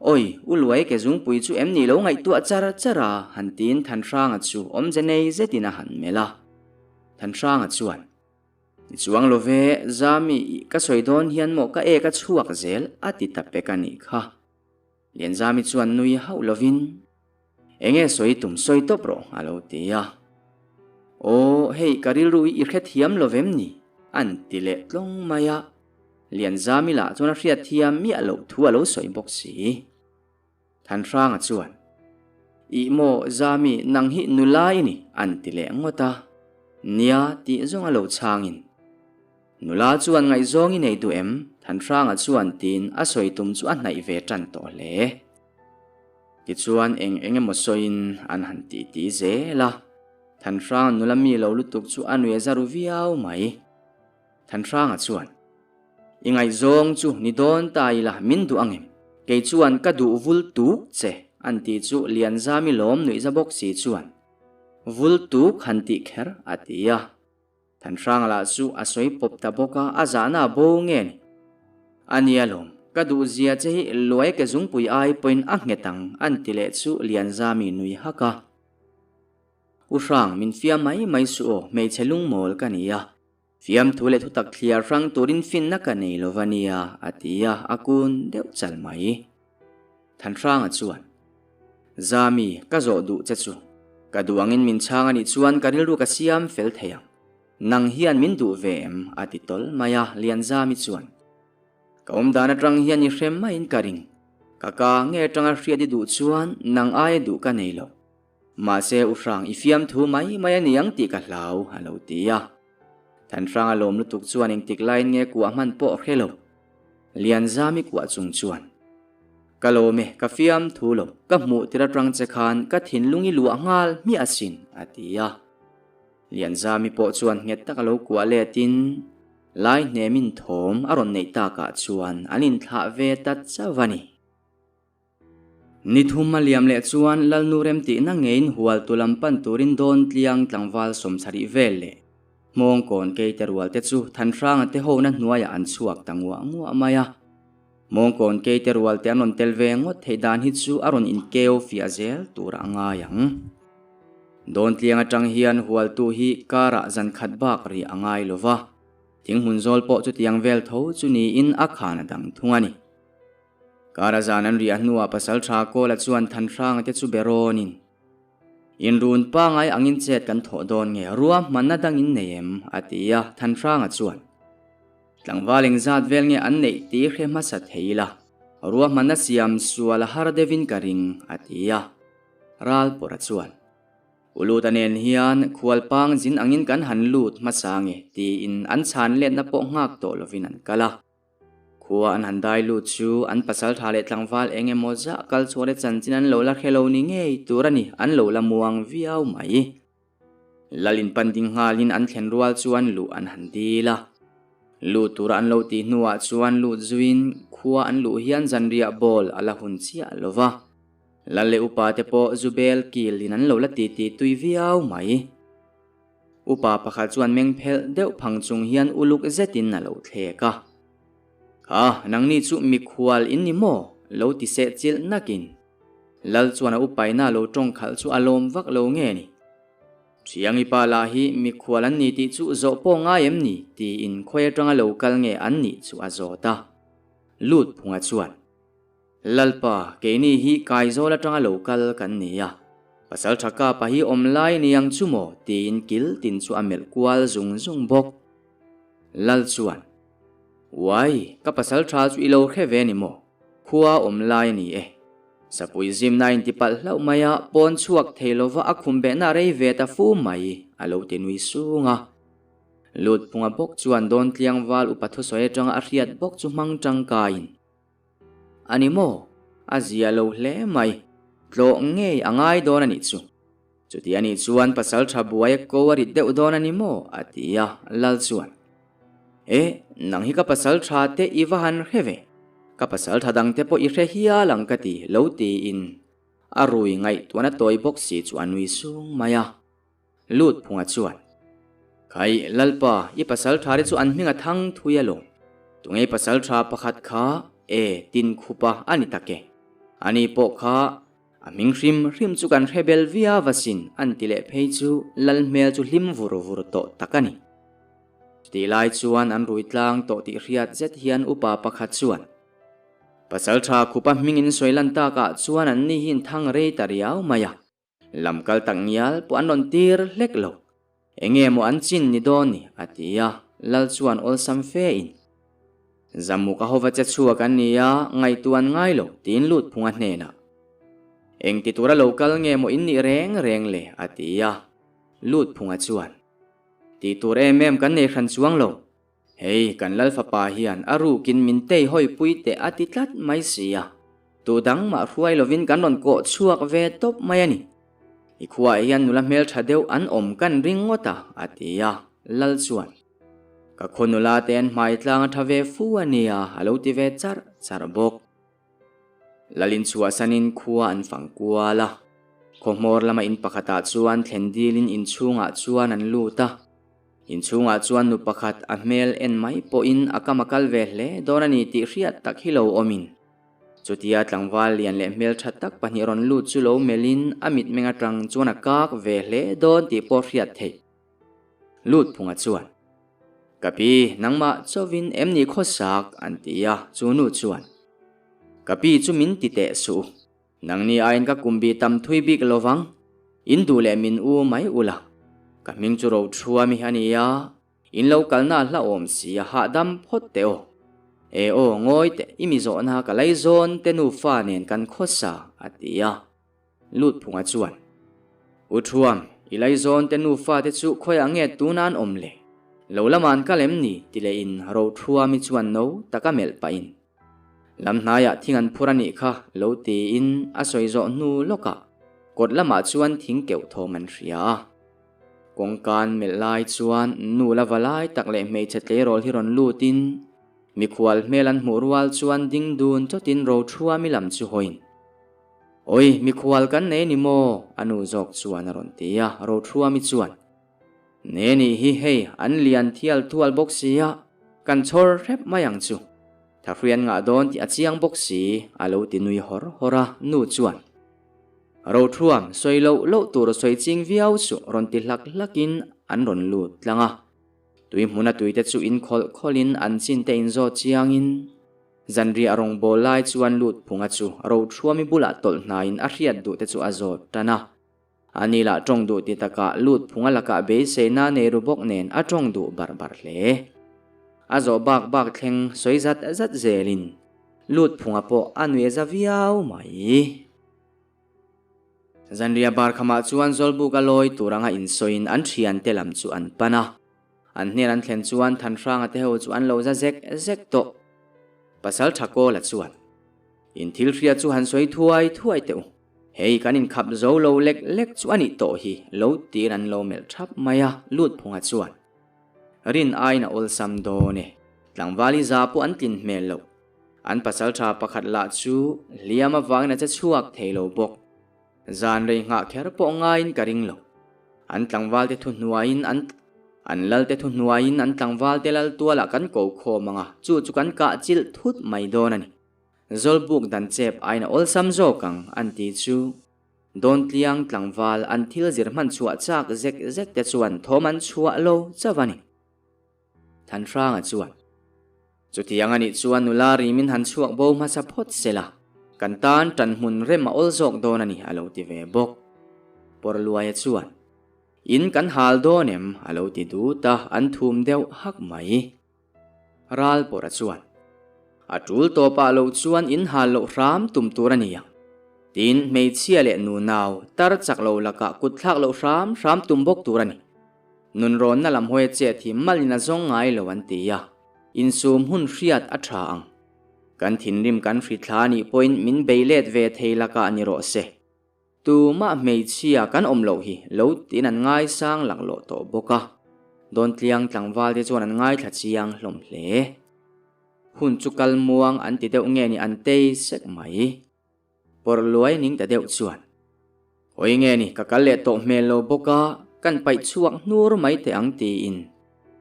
Awi, U Luai ke zungpui chu em ni lo ngaihtuah char char a? han tiin Thanhranga chu awmze nei zetin a han melh a. Thanhranga chuan, Ni chuang lo ve, Zami, ih ka sawi dawn hian maw ka ek a chhuak zel, a ti ta pek a nih kha. Lianzami chuan nui hauh lovin, Enge sawi tum sawi tawp rawh, a lo ti a. Aw, hei ka rilru hi i hrethiam lo vem ni? an ti leh tlawng mai a. Lianzami lah chuan a hriatthiam miah loh thu a lo sawi bawk si. Thanhranga chuan, Ih maw Zami, nang hi nula i ni, an ti leh ngawt a. Nia, tih zawng a lo chhangin. Nula chuan ngaihzawng i nei duh em? Thanhranga chuan tiin a sawi tum chu a hnaih ve tan tawh hle. Tichuan eng eng emaw sawiin an han titi zel a. Thanhranga nula mi lo lutuk chu a nui a za ru viau mai. Thanhranga chuan, I ngaihzawng chu ni dawn ta ila min duh ang em? Kei chuan ka duh vul tuk che an tih chu Lianzami lawm nuih za bawk si chuan, Vul tuk han tih kher a ti a. Thanhranga lah chu a sawi pawp ta bawk a, a zahna a bo nge ni? A nia lawm, ka duh zia che hi Luai ke zungpui ai pawhin a nghet ang an ti leh chu Lianzami nui hak a. U Hrang, min fiam mai mai suh aw, hmeichhe lungmawl ka ni a. Fiamthu leh thutak thliar hrang turin finna ka nei lo va nia, a ti a, a kun deuh chal mai. Thanhranga chuan, Zami, ka zawh duh che chu. Ka duh angin min chhang a nih chuan ka rilru ka siam fel thei ang. Nang hian min duh ve em? a ti tawl mai a, Lianzami chuan, Ka awm dan atang hian i hrem maiin ka ring. Ka ka nge atanga hriat i duh chuan nang aia duh ka nei lo. Mahse u Hrang i fiamthu mai mai a ni ang tih ka hlau, a lo ti a. Thanhranga lawm lutuk chuan engtik laiin nge kuah hman pawh a hre lo. Lianzami kuah chung chuan, Ka lawm e, ka fiamthu lo, ka hmuh tir atang che khan ka thinlung i luah nghal hmiah asin, a ti a. Lianzami pawh chuan nghet taka lo kuah letin lai hnemin thawm a rawn neih takah chuan an inthlah ve ta chauh a ni. Ni thum a liam leh chuan Lalnu remtihna ngeiin hualtu lam pan turin dawn tliang tlangval sawmchharih vel leh Hmawngkawn keite rual te chu Thanhranga te hona hnuaiah an chhuak ta nguah nguah mai a. Hmawngkawn keite rual te an rawn tel ve ngawt theih dan hi chu a rawn inkeu fiah zel turah a ngai ang. Dawn tliang atang hian hualtu hi karah zan khat bak rih a ngai lo va, thinghmun zawl pawh chutiang vel tho chu niin a khan a dang thung a ni. Kara zan an riah hnuah Pasalṭha Kawla chuan Thanhranga te chu be rawnin, Inrun pangai angin chet kan thawh dawn nge, ruahmanna dangin nei em? a ti a, Thanhranga chuan, Tlangval engzat vel nge an neih tih hre hmasa thei ila, ruahmanna siam sual a har deuhin ka ring, a ti a. Ralpawrha chuan, U Luta nen hian khualpang zin angin kan han lut hmasa nge, tiin an chhan letna pawh nghak tawh lovin an kal a. Khua an han dai lut chu an pasal tha leh tlangval eng emaw zah kal chhuah leh chanchin an lo la hre lo ni ngei tur a ni, an lo la muang viau mai. Lal in pan ding nghalin an thlen rual chuan luh an han dil a. Lut tura an lo tih hnuah chuan lut zuiin khua an luh hian zanriah bawl a la hun chiah lo va. Lal leh upa te pawh zu bel kilin an lo la titi tui viau mai. Upa pakhat chuan meng phelh deuh phang chung hian uluk zetin a lo thlek a. Kha, nangni chu mikhual in ni maw? Lo ti seh chilh nakin. Lal chuan a upaina lo tawng khalh chu a lawm vak lo nge ni? Thiangi pa lah hi mikhual an ni tih chu zawh pawh ngai em ni? tiin khawi atanga lo kal nge an nih chu a zawt a. Lut phunga chuan. Lalpa, keini hi Kaizawl atanga lo kal kan ni a, pasal tha kapa hi awm lai ni ang chu maw? tiin kil tin chu a melh kual zung zung bawk. Lal chuan, Uai, ka pasal tha chu i lo hre ve ni maw? Khua awm lai a ni e. Sapui zimna a intipalh hlauh mai a, pawn chhuak thei lova a khum behna a rei ve ta fu mai, a lo ti nui sung a. Lutphunga bawk chuan Dawntliangval upa thusawi atanga a hriat bawk chu hmang tangkaiin, A ni maw? A zia lo hle mai. Tlawh ngei a ngai dawn a nih chu. Chuti a nih chuan pasalṭha buai a ko a rit deuh dawn a ni maw? a ti a, Lal chuan, E, nang hi ka pasalṭha te i va han hre ve, ka pasalṭha dangte pawh i hre hial ang ka ti, lo tiin a rui ngaihtuahna tawi bawk si chu a nui sung mai a. Lut phunga chuan, Khai, Lalpa, i pasalṭha te chu an hming a thang thui alawm. Tunge i pasalṭha pakhat kha? E, Tinkhupa a ni tak e. Ani pawh kha a hming hrim hrim chu kan hre bel viau asin, an ti leh phei chu Lal hmel chu hlim vur vur tawh tak a ni. Chutih lai chuan an rui tlang tawh tih hriat zet hian upa pakhat chuan, Pasalṭha khupa hmingin sawi lan takah chuan an ni hi in thang rei ta riau mai a. Lam kal tak ngial pawh an rawn tir hlek lo. Enge maw an chin ni dawn ni? a ti a, Lal chuan awlsam fe in, Zamuk a hova che chhuak an ni a, ngaihtuah an ngai lo, tiin lut phung a hnenah, Eng ti tura lo kal nge maw in nih reng reng le? a ti a, lut phunga chuan, Tih tur em em kan nei hran chuang lo, Hei, kan Lal fapa hian a rukin min tei hawipui teh a ti tlat mai si a, tu dang mah hruai lovin kan rawn kawh chhuak ve tawp mai a ni. I khuaah hian nula hmeltha deuh an awm kan ring ngawt a, a ti a, Lal chuan, Ka khaw nula te an hmai tlang a tha ve fu a nia, a lo ti ve charh charh bawk. Lalin chhuahsanin khua an fang kual a, khaw hmawr lama in pakhatah chuan thlen dilin inchhungah chuan an lut a. Inchhungah chuan nu pakhat a hmel en mai pawhin a kam a kal ve hle dawn a ni tih hriat tak hi lo awmin chutia tlangval lian leh hmeltha tak pahnih rawn lut chu lo melhin a mitmeng atang chuan a kak ve hle dawn tih pawh hriat theih. Lut phunga chuan, Ka pi, nangmah chauhin em ni khawsak? an ti a, chu nu chuan, Ka pi chu min ti teh suh u, nangni aiin ka kum bi tam thui bik lo vang, in duh leh min u mai ula, ka hming chu Rothuami a ni a, in lo kalna a hlauhawm si a, hahdam phawt teh aw. E aw, ngawi teh, i mi zawhna ka laizawn te nufa nen kan khawsa, a ti a. Lutphunga chuan, U Thuam, i laizawn te nufa te chu khawiah nge tuna an awm le? Lo lamah an kal em ni? ti lehin Rothuami chuan no taka melh pahin, Lam hnaiah thing an phur a nih kha, lo tiin a sawi zawh hnu lawkah kawt lamah chuan thing keuh thawm an hria a. Kawngkan melh lai chuan nu la va lai tak leh hmeichhe tleirawl hi rawn lutin mikhual hmel an hmuh rual chuan ding dun chawtin Rothuami lam chu hawiin, Awi, mikhual kan nei ni maw? A nu zawk chuan a rawn ti a, Rothuami chuan, Ne nih hi hei, an lian thial thual bawk si a, kan chhawr hrep mai ang chu. Thahrui an ngah dawn tih a chiang bawk si, a lo ti nui hawr hawr a, nu chuan, Rothuam, sawi loh loh tur sawi ching viau suh rawn ti hlak hlakin an rawn lut tlang a. Tui hmuna tuite chu in khawlh khawlhin an chin te inzawt chiangin, Zanriah rawngbâwl lai chuan lut phunga chu Rothuami bulah tawlh hnaiin a hriat duh te chu a zawt tan a. Ani lah ṭawng duh ti takah lut phunga lakah beiseina nei ru bawk nen a ṭawng duh barh barh hle. A zawh bak bak thleng sawi zat zat zelin lut phunga pawh a nuih a za viau mai. Zanriah bar khamah chuan Zawlbuk a lawi tur anga insawiin an thiante lam chu an pan a. An hnen an thlen chuan Thanhranga te ho chu an lo za zek zek tawh. Pasal Thakawla chuan, In thil hria chu han sawi thuai thuai teh u. Hei kan inkhap zo lo lek lek chu a nih tawh hi, lo tiin an lo melh thap mai a, Lutphunga chuan, Rin aiin a awlsam dawn e. Tlangvali za pawh an tlin hmel loh. An pasaltha pakhat lah chu hliam avangin a che chhuak thei lo bawk. Zan rei nghah kher pawh ngaiin ka ring lo. An tlangvalte thu hnuaiin an An lalte thu hnuaiin an tlangvalte lal tualah kan ko khawm ang a, chu chu kan kah chilh thut mai dawn a ni. Zawlbuk dan chep aiin a awlsam zawk ang, an ti chu. Dawntliang tlangval an thil zir hman chhuah chak zek zek te chuan thawm an chhuah lo chauh a ni. Thanhranga chuan, Chutiang a nih chuan nula rimin han chhuak bo hmasa phawt se la, kan tan tan hmun rem a awl zawk dawn a ni, a lo ti ve bawk. Pawrluaia chuan, In kan hal dawn em? a lo ti dut a, an thum deuh hak mai. Ralpawrha chuan, A tul tawpah lo chuan in hal loh hram tum tur a ni ang. Tin, hmeichhia leh nunau, tar chak lo lakah kut thlak loh hram hram tum bawk tur a ni. Nunrawnna lam hawi a chet hi malin a zawng ngai lo an ti a, insum hun hriat a tha ang. Kan thinrim kan hri thla anih pawhin min bei let ve thei lakah ni rawh se. Tumah hmeichhia kan awm loh hi lo tiin an ngaisang laklawh tawh bawk a, Dawntliang tlangval te chuan an ngaithla chiang hlawm hle. Hun chu kal muang an ti deuh nge ni an tei sek mai. Pawrh luai ning ta deuh chuan, Hawi nge ni ka kal leh tawh hmel lo bawk a, kan paih chhuak hnur mai teh ang tiin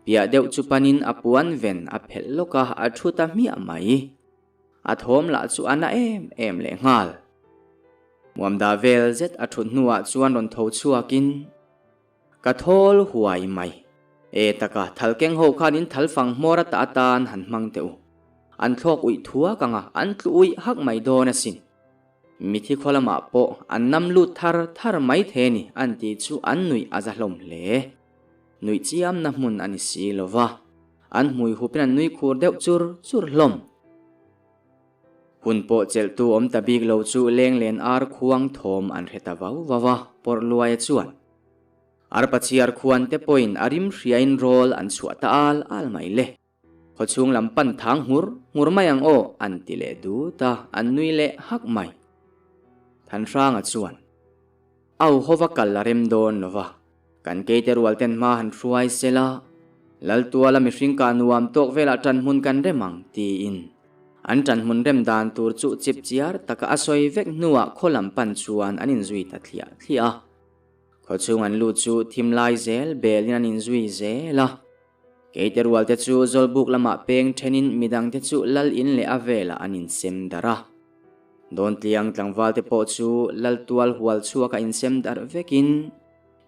piah deuh chu panin a puan ven a phelh lawk a, a thu ta hmiah mai. A thawm lah chu a na em em leh nghal. Muamda vel zet a thut hnuah chuan rawn tho chhuakin, Ka thawl huai mai. E taka, thal keng ho khan in thal fang hmawr ata atan han hmang teh u. An thlawk uih thuak ang a, an tlu uih hak mai dawn asin. Mithi khaw lamah pawh an nam lut thar thar mai the ni an ti chu an nuih a za hlawm hle. Nuih chiamna hmun a ni si lo va, an hmui hupin an nui khur deuh chur chur hlawm. Hun pawh chelhtu awm ta bik lo chu lenglen ar khuang thawm an hre ta vau vau a, pawrh luaia chuan arpa chhiar khuan te pawhin a rim hriain rawl an chhuah ta al al mai le. Khawchhung lam pan thang nghur nghur mai ang aw an ti leh dut a, an nui leh hak mai. Thanhranga chuan Au hova kal a rem dawn lo va, Kan keite rual ten hma han hruai sela, Laltuala mihring kah nuam tawk velah ṭanhmun kan rem ang, tiin. An ṭanhmun rem dan tur chu chip chiar taka a sawi vek hnuah khaw lam pan chuan an inzui ta thliah thliah a. Khaw chhung an lut chu thim lai zel belin an inzui zel a. Keite rualte chu Zawlbuk lamah peng ṭhenin midangte chu Lal in leh a velah an insem darh a. Dawntliang tlangvalte pawh chu Laltual hual chhuaka insem darh vekin,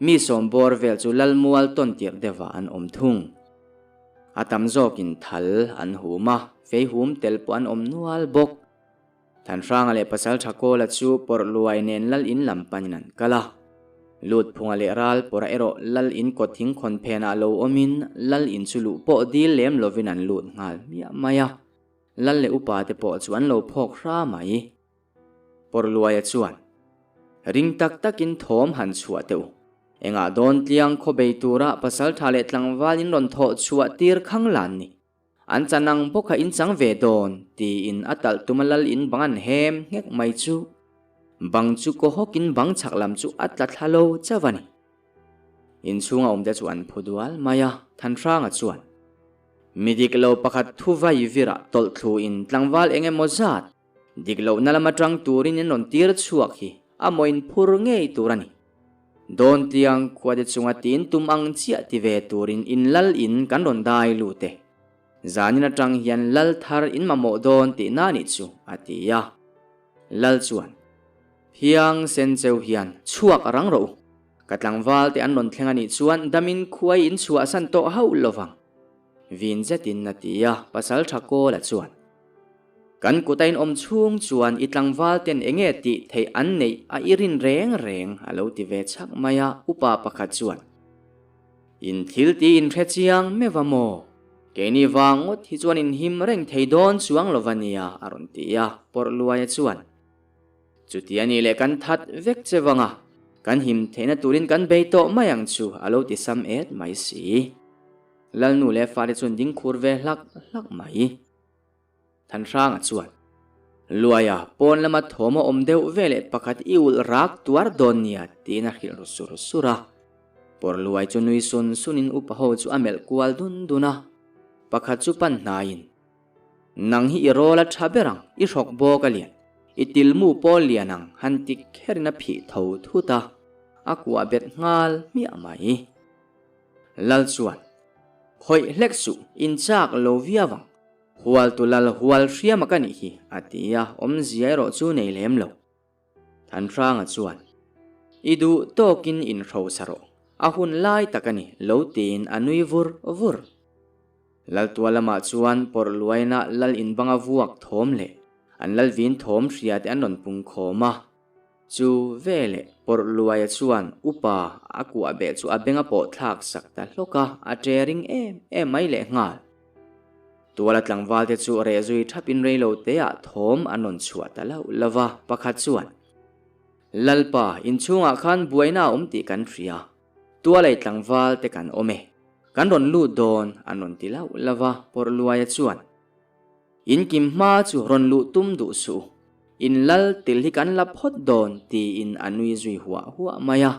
Mi sawmbawr vel chu Lalmual tawn tirh deuhah an awm thung. A tam zawkin thal an hum a, fei hum tel pawh an awm nual bawk. Thanhranga leh Pasaltha Kawla chu pawrh luai nen Lal in lam panin an kal a. Lutphunga leh ral pawrha erawh Lal in kawt thing khawn phenah lo awmin Lal in chu luh pawh dil lem lovin an lut nghal hmiah mai a. Lal leh upa te pawh chu an lo phawk hra mai. Pawrhluaia chuan, Ring tak takin thawm han chhuah teh u. Engah dawn tliang khaw bei tura pasaltha leh tlangval in rawn thawh chhuah tir khang lan ni. An chan ang bawk kha in chang ve dawn, tiin a talh tuma lal in bang an hem nghek mai chu. Bang chu kaw hawkin bang chhak lam chu a tla thla lo chauh a ni. Inchhunga awmte chu an phu dual mai a, Thanhranga chuan, Mi dik lo pakhat thu vai virah tawlh thlu in tlangval eng emaw zat Dik lohna lam atang turin in rawn tir chhuak hi a maw in phur ngei tur a ni. Dawntliang khuate chunga tin tum ang chiah ti ve turin in lal in kan rawn dai lut e. Zanin atang hian lal thar in mamawh dawn tihna nih chu a ti a. Lal chuan, Phiang sen cheu hian chhuak a rang rawh u. Ka tlangval te an rawn thleng a nih chuan damin khuai in chhuahsan tawh hauh lovang. Vin zetin a ti a, pasal tha Kawla chuan, Kan kut a inawm chhung chuan i tlangval ten enge tih theih an neih a i rin reng reng a lo ti ve chhak mai a, upa pakhat chuan, In thil ti in hre chiang meuh a maw? Keini vang ngawt hi chuan in him reng thei dawn chuang lo va nia a rawn ti a, Pawrhluaia chuan, Chuti a nih leh kan that vek che vang a, kan him theihna turin kan bei tawh mai ang chu a lo ti sam et mai si. Lalnu leh fate chuan ding khur ve hlak hlak mai. Thanhranga chuan, Luaia, pawn lama thawm a awm deuh ve leh pakhat i ulh rak tuar dawn nia, tiin a hrilh ru sur sur a. Pawr Luai chu nui sun sunin upa ho chu a melh kual dun dun a. Pakhat chu pan hnaiin, Nang hi i rawl a tha ber ang, i hrawk bawk a lian, i tilmu pawl lian ang, han ti kherin a phih tho thut a, a kuah bet nghal hmiah mai. Lal chuan, Khawih hlek suh, in chak lo viau ang. Hual tu lal hual hriama ka nih hi, a ti a, awmzia erawh chu nei lem lo. Thanhranga chuan, I duh tawkin inhrosa rawh, a hun lai tak a ni, lo tiin a nui vur vur. Laltua lamah chuan pawrh luaina lal inbanga vuak thawm leh an lalvin thawm hria te an rawn pung khawm a. Chu veleh pawrh luaia chuan upa a kuah beh chu a beng a pawh thlak sak ta hlawk a, a ṭe ring em em mai leh nghal. Tuala tlangval te chu reh zui ṭhap in reilo te ah thawm an rawn chhuah ta lauh lauh va, pakhat chuan, Lalpa, inchhungah khan buaina a awm tih kan hria, tualei tlangval te kan awm e, kan rawn lut dawn an rawn ti lauh lauh va, pawrh luaia chuan, In kim hma chu rawn luh tum duh suh. In lal til hi kan la phawt dawn tiin a nui zui huah huah mai a.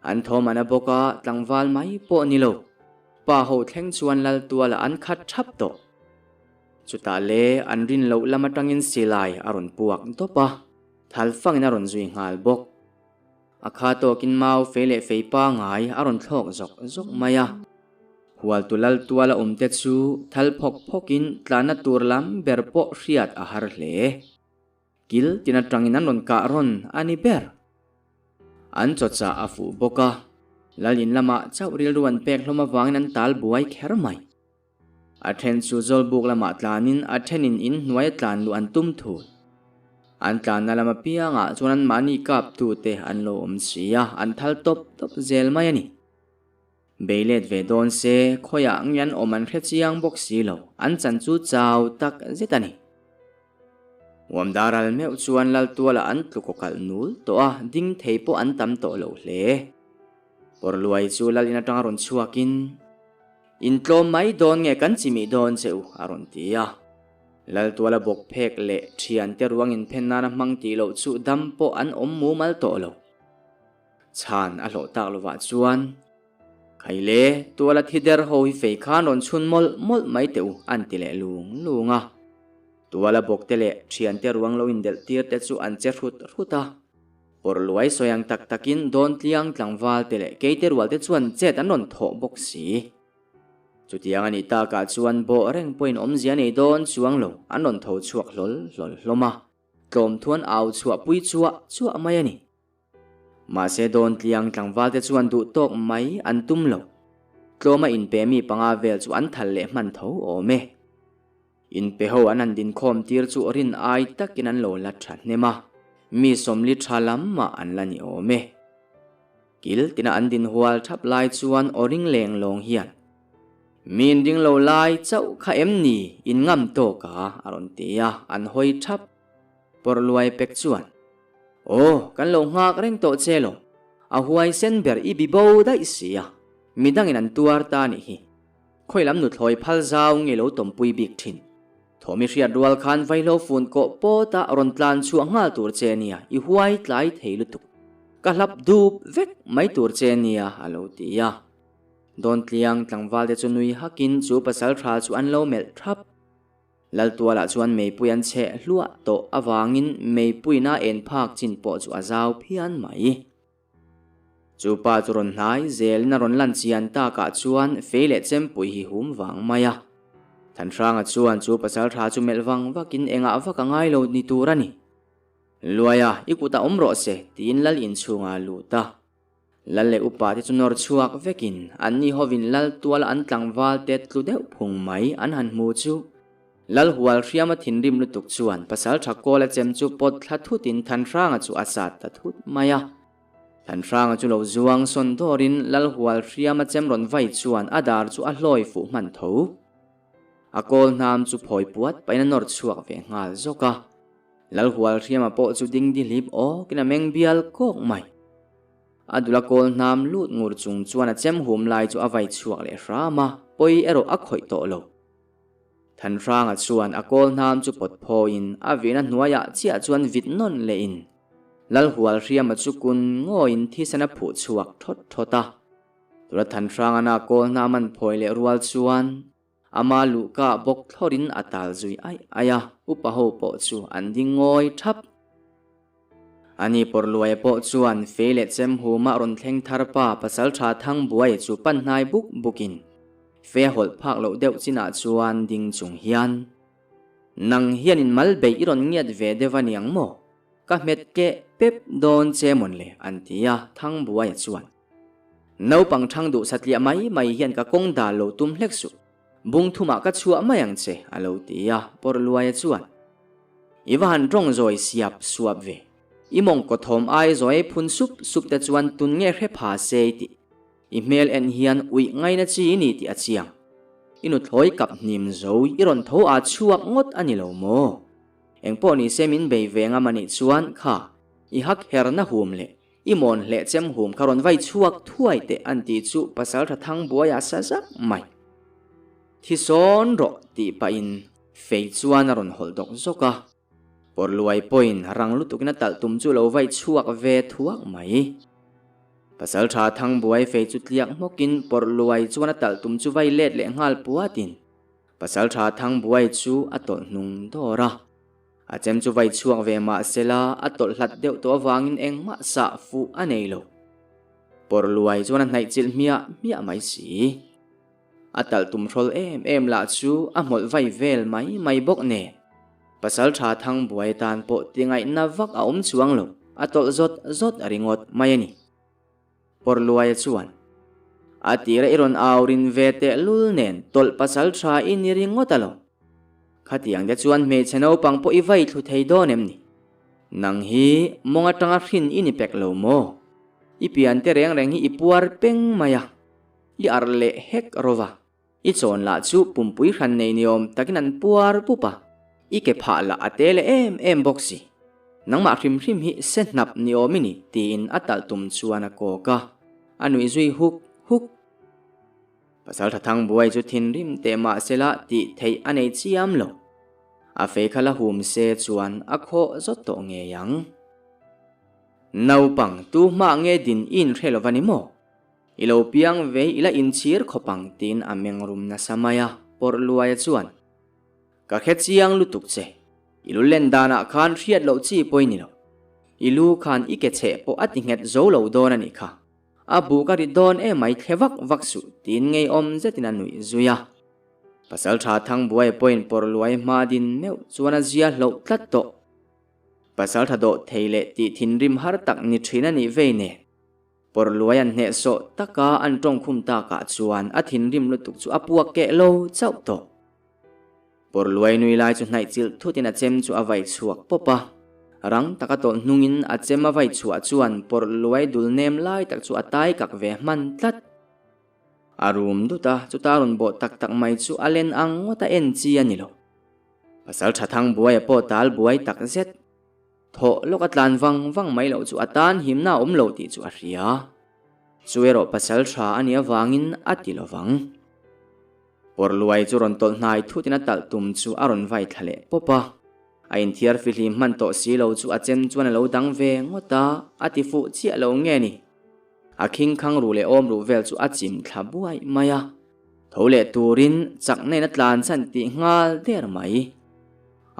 An thawm a na bawk a, tlangval mai pawh ni lo. Pa ho thleng chuan lal tualah an khat thap tawh. Chutah le an rin loh lam atangin silai a rawn puak dawp a, thal fangin a rawn zui nghal bawk. A kha tawkin mau fei leh fei pangai a rawn thlawk zawk zawk mai a. Hualtu lal tuala awmte chu thal phawk phawkin tlanna tur lam ber pawh hriat a har hle. Kil tin atangin an rawn kah rawn a ni ber. An chawchah a fuh bawk a, lal in lamah chauh rilru an pek hlawm avangin an tal buai kher mai. A then chu Zawlbuk lamah tlanin a thenin in hnuaia tlan luh an tum thut. An tlanna lam apiangah chuan anmahni kaptute an lo awm si a, an thal tawp tawp zel mai a ni. Bei let ve dawn se, khawiah nge an awm an hre chiang bawk si lo, an chan chu chau tak zet a ni. Uamdaral meuh chuan Laltuala an tlu kaw kalh nul tawh a, ding thei pawh an tam tawh lo hle. Pawrluai chu Lal in atanga rawn chhuakin, In tlawm mai dawn nge kan chimih dawn che u? a rawn ti a. Laltuala bawk phek leh thiante ruang inphen nana hmang tih loh chu dam pawh an awm mumal tawh lo. Chhan a hlawh tak lovah chuan, Khaile, tuala thi der ho hi fei khan rawn chhun mawlh mawlh mai teh u, an ti leh lung lung a. Tuala bawk te leh thiante ruang lo indelh tir te chu an che hrut hrut a. Pawrh luai sawi ang tak takin Dawntliang tlangval te leh keite rual te chuan chet an rawn thawh bawk si. Chutiang a nih takah chuan bawh reng pawhin awmzia nei dawn chuang lo an rawn tho chhuak hlawl hlawl hlawm a, tlawm thuan au chhuah pui chuah chuah mai a ni. Mahse Dawntliang tlangval te chuan duh tawk mai an tum lo. Tlawma inpe mi panga vel chu an thal leh hman tho awm e. Inpe ho an han dinkhawm tir chu rin ai takin an lo la tha hnem a, mi sawmli tha lam mah an la ni awm e. Kil tina an din hual thap lai chuan aw ring leng lawng hian, Mi inring lo lai chauh kha em ni in ngam tawk a? a rawn ti a, an hawi thap. Pawrh luai pek chuan, Aw, kan lo nghak reng tawh che lo, a huai sen ber i bi bo daih si a, midangin an tuar ta nih hi. Khawi lam nuthlawi phal zau nge lo tawmpui bik thin. Thawmi hriat rual khan vaihlo fun kawh pawt a rawn tlan chhuah nghal tur che nia, i huai tlai thei lutuk. Ka hlap dup vek mai tur che nia a lo ti a. Dawntliang tlangval te chu nui hakin chu pasal tha chu an lo melh thap. Laltualah chuan meipui an chheh hluah tawh avangin meipuina en phak chin pawh chu a zau phian mai. Chu pa chu rawn hnai zelin a rawn lan chian takah chuan fei leh chempui hi hum vang mai a. Thanhranga chuan chu pasal tha chu melh vang vakin engah vak a ngai lo ni tur a ni. Luaia, i kutah awm rawh se, tiin lal inchhungah a lut a. Lal leh upa te chu nawr chhuak vekin anni hovin lal tuala an tlangval te tlu deuh phung mai an han hmu chu Lal hual hriama thinrim lutuk chuan pasal tha kawla chem chu pawt thla thutin Thanhranga chu a sat ta thut mai a. Thanhranga chu lo zuang sawn dawrin Lal hual hriama chem rawn vai chuan a dar chu a hlawi fuh hman tho. A kawl hnam chu phawi puat pahin a nawr chhuak ve nghal zawk a. Lal hual hriama pawh chu dingdi hlip awkin a meng bial kawk mai. A dula kawl hnam lut ngur chung chuan a chem hum lai chu a vai chhuak leh hram a, pawi erawh a khawih tawh lo. Thanhranga chuan a kawl hnam chu pawt phawiin a vihna hnuaiah chiah chuan vit nawn lehin Lalhual hriama chu kun ngawiin thisen a phuh chhuak thawt thawt a. Tuna Thanhrangana kawl hnam an phawi leh rual chuan ama luhka bawk thlawrin a tal zui aih aih a, upa ho pawh chu an ding ngawi thap. Ani Pawrhluaia pawh chuan fei leh chem huma rawn thleng thar pa pasaltha Thangbuaia chu pan hnai buk bukin fei a hawlh phak loh deuh chinah chuan ding chung hian, Nang hianin mal beih i rawn ngiat ve deuh a niang maw? Ka hmet keh pep dawn che mawn le an ti a, Thangbuaia chuan, Naupang thang duh satliah mai mai hian ka kawng dal lo tum hlek suh. Bung thumah ka chhuah mai ang che, a lo ti a, Pawrhluaia chuan, I va han tawng zawi siap suap ve. I mawngkaw thawm ai zawi phun sup sup te chuan tun nge hre pha se i tih. I hmel en hian uih ngaina chi i ni tih a chiang. I nuthlawi kap hnim zo i rawn tho a chhuak ngawt a ni lo maw? Engpawh ni se min bei ve ngam a nih chuan kha i hak herna hum leh I mawn hleh chem hum kha rawn vai chhuak thuai teh an tih chu Pasaltha Thangbuaia sa zak mai. Thi sawn rawh tih pahin fei chuan a rawn hawlh dawk zawk a. Pawrluai pawhin rang lutukin a talh tum chu lo vai chhuak ve thuak mai. Pasalṭha Thangbuai fei chu tliak hmawkin Pawrluai chuan a talh tum chu vai let leh nghal puatin Pasalṭha Thangbuai chu a tawlh hnung dawr a. A chem chu vai chhuak ve mah sela a tawlh hlat deuh tawh avangin engmah sah fuh a nei lo. Pawrluai chuan a hnaih chilh hmiah hmiah mai si. A talh tum hrawl em em lah chu a hmawlh vai vel mai mai bawk nen. Pasalṭha Thangbuai tan pawh tingaihna vak a awm chuang lo, a tawlh zawt zawt ringawt mai a ni. Pawrluaia chuan, A tira i rawn au rin ve tehlul nen tawlh pasalṭha i ni ringawt a lo. Khatiang te chuan hmeichhe naupang pawh i vai thlu thei dawn em ni? Nang hi mawng atanga hrin i ni pek lo maw? I pian te reng reng hi i puar peng mai a, i arh leh hek rawva. I chawn lah chu pumpui hran nei ni awm takin an puar pup a, i ke phah lah a te leh em em bawk si. Nangmah hrim hrim hi se hnap ni awm i ni tiin a talh tum chuan a kawk a, a nuih zui huk huk. Pasaltha Thangbuai chu thinrim teh mah sela tih theih a nei chiam lo. A fei kha la hum se chuan a khawh zawt tawh ngei ang. Naupang tu hmah nge din i inhre lo va ni maw? I lo piang ve i la inchhir khawp ang tiin a meng rum nasa mai a, pawrh luaia chuan, Ka hre chiang lutuk che, i lu len danah khan hriat loh chi pawh i ni lo. I lu khan i ke chheh pawh a ti nghet zo lo dawn a nih kha. A buk a ri dawn emai thle vak vak suh tiin ngeiawm zetin a nuih zui a. Pasalṭha Thangbuai pawhin pawrh luai hma din meuh chuan a zia hloh tlat tawh. Pasalṭha dawh thei leh tih thinrim har tak ni ṭhin a nih vei nen. Pawrhluai an hnehsawh taka an tawngkhum takah chuan a thinrim lutuk chu a puak keh lo chauh tawh. Pawrhluai nui lai chu hnaih chilh thutin a chem chu a vai chhuak pawp a. Rang taka tawlh hnungin a chem a vai chhuah chuan pawrhluai dul nem lai tak chu a tai kak ve hman tlat. A rum dut a, chuta rawn bawh tak tak mai chu a len ang ngawt a en chi a ni lo. Pasalṭha Thangbuaia pawh tal buai tak zet. Thawh lawk a tlan vang vang mai loh chu a tan himna a awm lo tih chu a hria. Chu erawh pasal tha a nih avangin a ti lo vang. Pawrhluai chu rawn tawlh hnai thutin a talh tum chu a rawn vai thla leh pawp a. A inthiar fihlim hman tawh si lo chu a chem chuan a lo dang ve ngawt a, a ti fuh chiah lo nge ni? A khing khang ruh leh awm ruh vel chu a chim thla buai mai a. Tho leh turin chakna in a tlan chhan tih nghal der mai.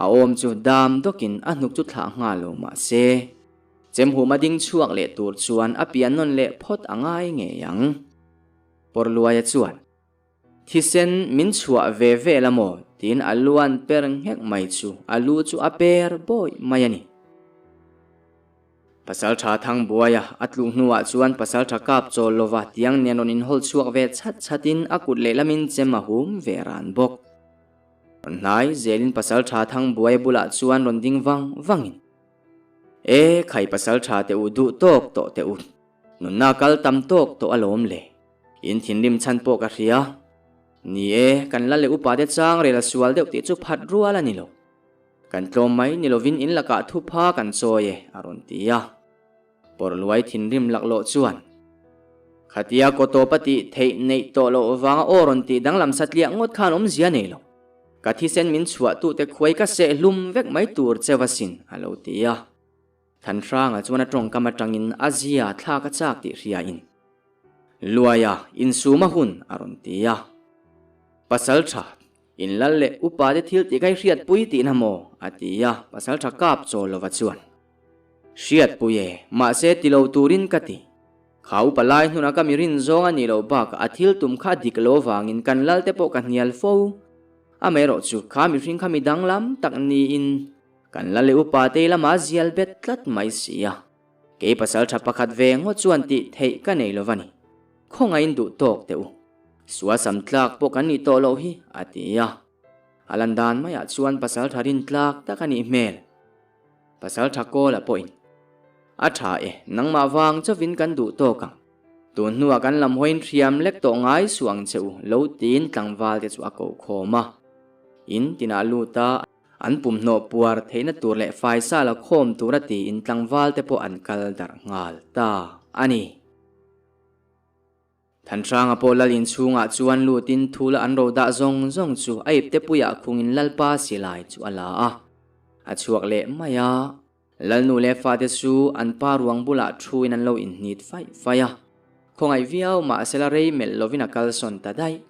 A awm chu dam dawkin a hnuk chu thlah nghal lo mah se, Chemhuma ding chhuak leh tur chuan a pian nawn leh phawt a ngai ngei ang. Pawrhluaia chuan, Thisen min chhuah ve vel a maw? tiin a luan per nghek mai chu a lu chu a per bawih mai a ni. Pasalṭha Thangbuaia a tluh hnuah chuan Pasalṭha kap chawl lova tiang nen rawn inhawl chhuak ve chhat chhatin a kut lehlamin chem a hum ve ran bawk. Rawn hnai zelin Pasalṭha Thangbuaia bulah chuan rawn ding vang vangin, E khai Pasalṭha teh u duh tawk tawh teh u, nunna kal tam tawk tawh alawm le, in thinrim chhan pawh ka hria. Ni e, kan la leh upate chang rel a sual deuh tih chu phat rual a ni lo. Kan tlawm mai ni lovin in lakah thupha kan chawi e, a rawn ti a. Pawrhluai thinrim laklawh chuan, Khatia kaw tawp a tih theih neih tawh loh vanga aw rawn tih danglam satliah ngawt khan awmzia nei lo. Ka thisen min chhuahtute khuai ka seh hlum vek mai tur cheu asin, a lo ti a. Thanhranga chuan a tawngkam atangin a zia thlak a chak tih hriain, Luaia, insum a hun, a rawn ti a. Pasaltha, In lal leh upa te thil tih kha i hriatpui tihna maw? a ti a, pasal tha kap chawl lova chuan. Hriatpui e, mahse ti lo turin ka ti. Kha upa lai hnuna ka mi rin zawng a nih loh bakah a thil tum kha a dik lo avangin kan lal te pawh ka hnial fo. Amaherawh chu kha mihring kha mi danglam tak niin kan lal leh upa te lama zial bet tlat mai si a. Kei pasal tha pakhat ve ngawt chuan tih theih ka nei lo va ni. Khawngaihin duh tawk teh u. Suasam tlak pawh kan nih tawh loh hi, a ti a. A lan dan maiah chuan pasal tha rin tlak tak a nih hmel. Pasal tha Kawla pawhin, A tha e, nangmah vang chauhin kan duh tawk ang. Tun hnuah kan lam hawiin hriam lek tawh ngai suh ang che u, lo tiin tlangval te chu a koh khawm a. In tinah lut a, an pumhnawh puar theihna tur leh faisa la khawm tura tiin tlangval te pawh an kal darh nghal ta a ni. Thanhranga pawh lal inchhungah chuan lutin thula an ro dah zawng zawng chu a ipte puiah khungin Lalpa silai chu a la a. A chhuak leh mai a. Lalnu leh fate chu an pa ruang bulah thuin an lo inhnit faih faih a. Khawngaih viau mahsela rei melh lovin a kalsawn ta daih.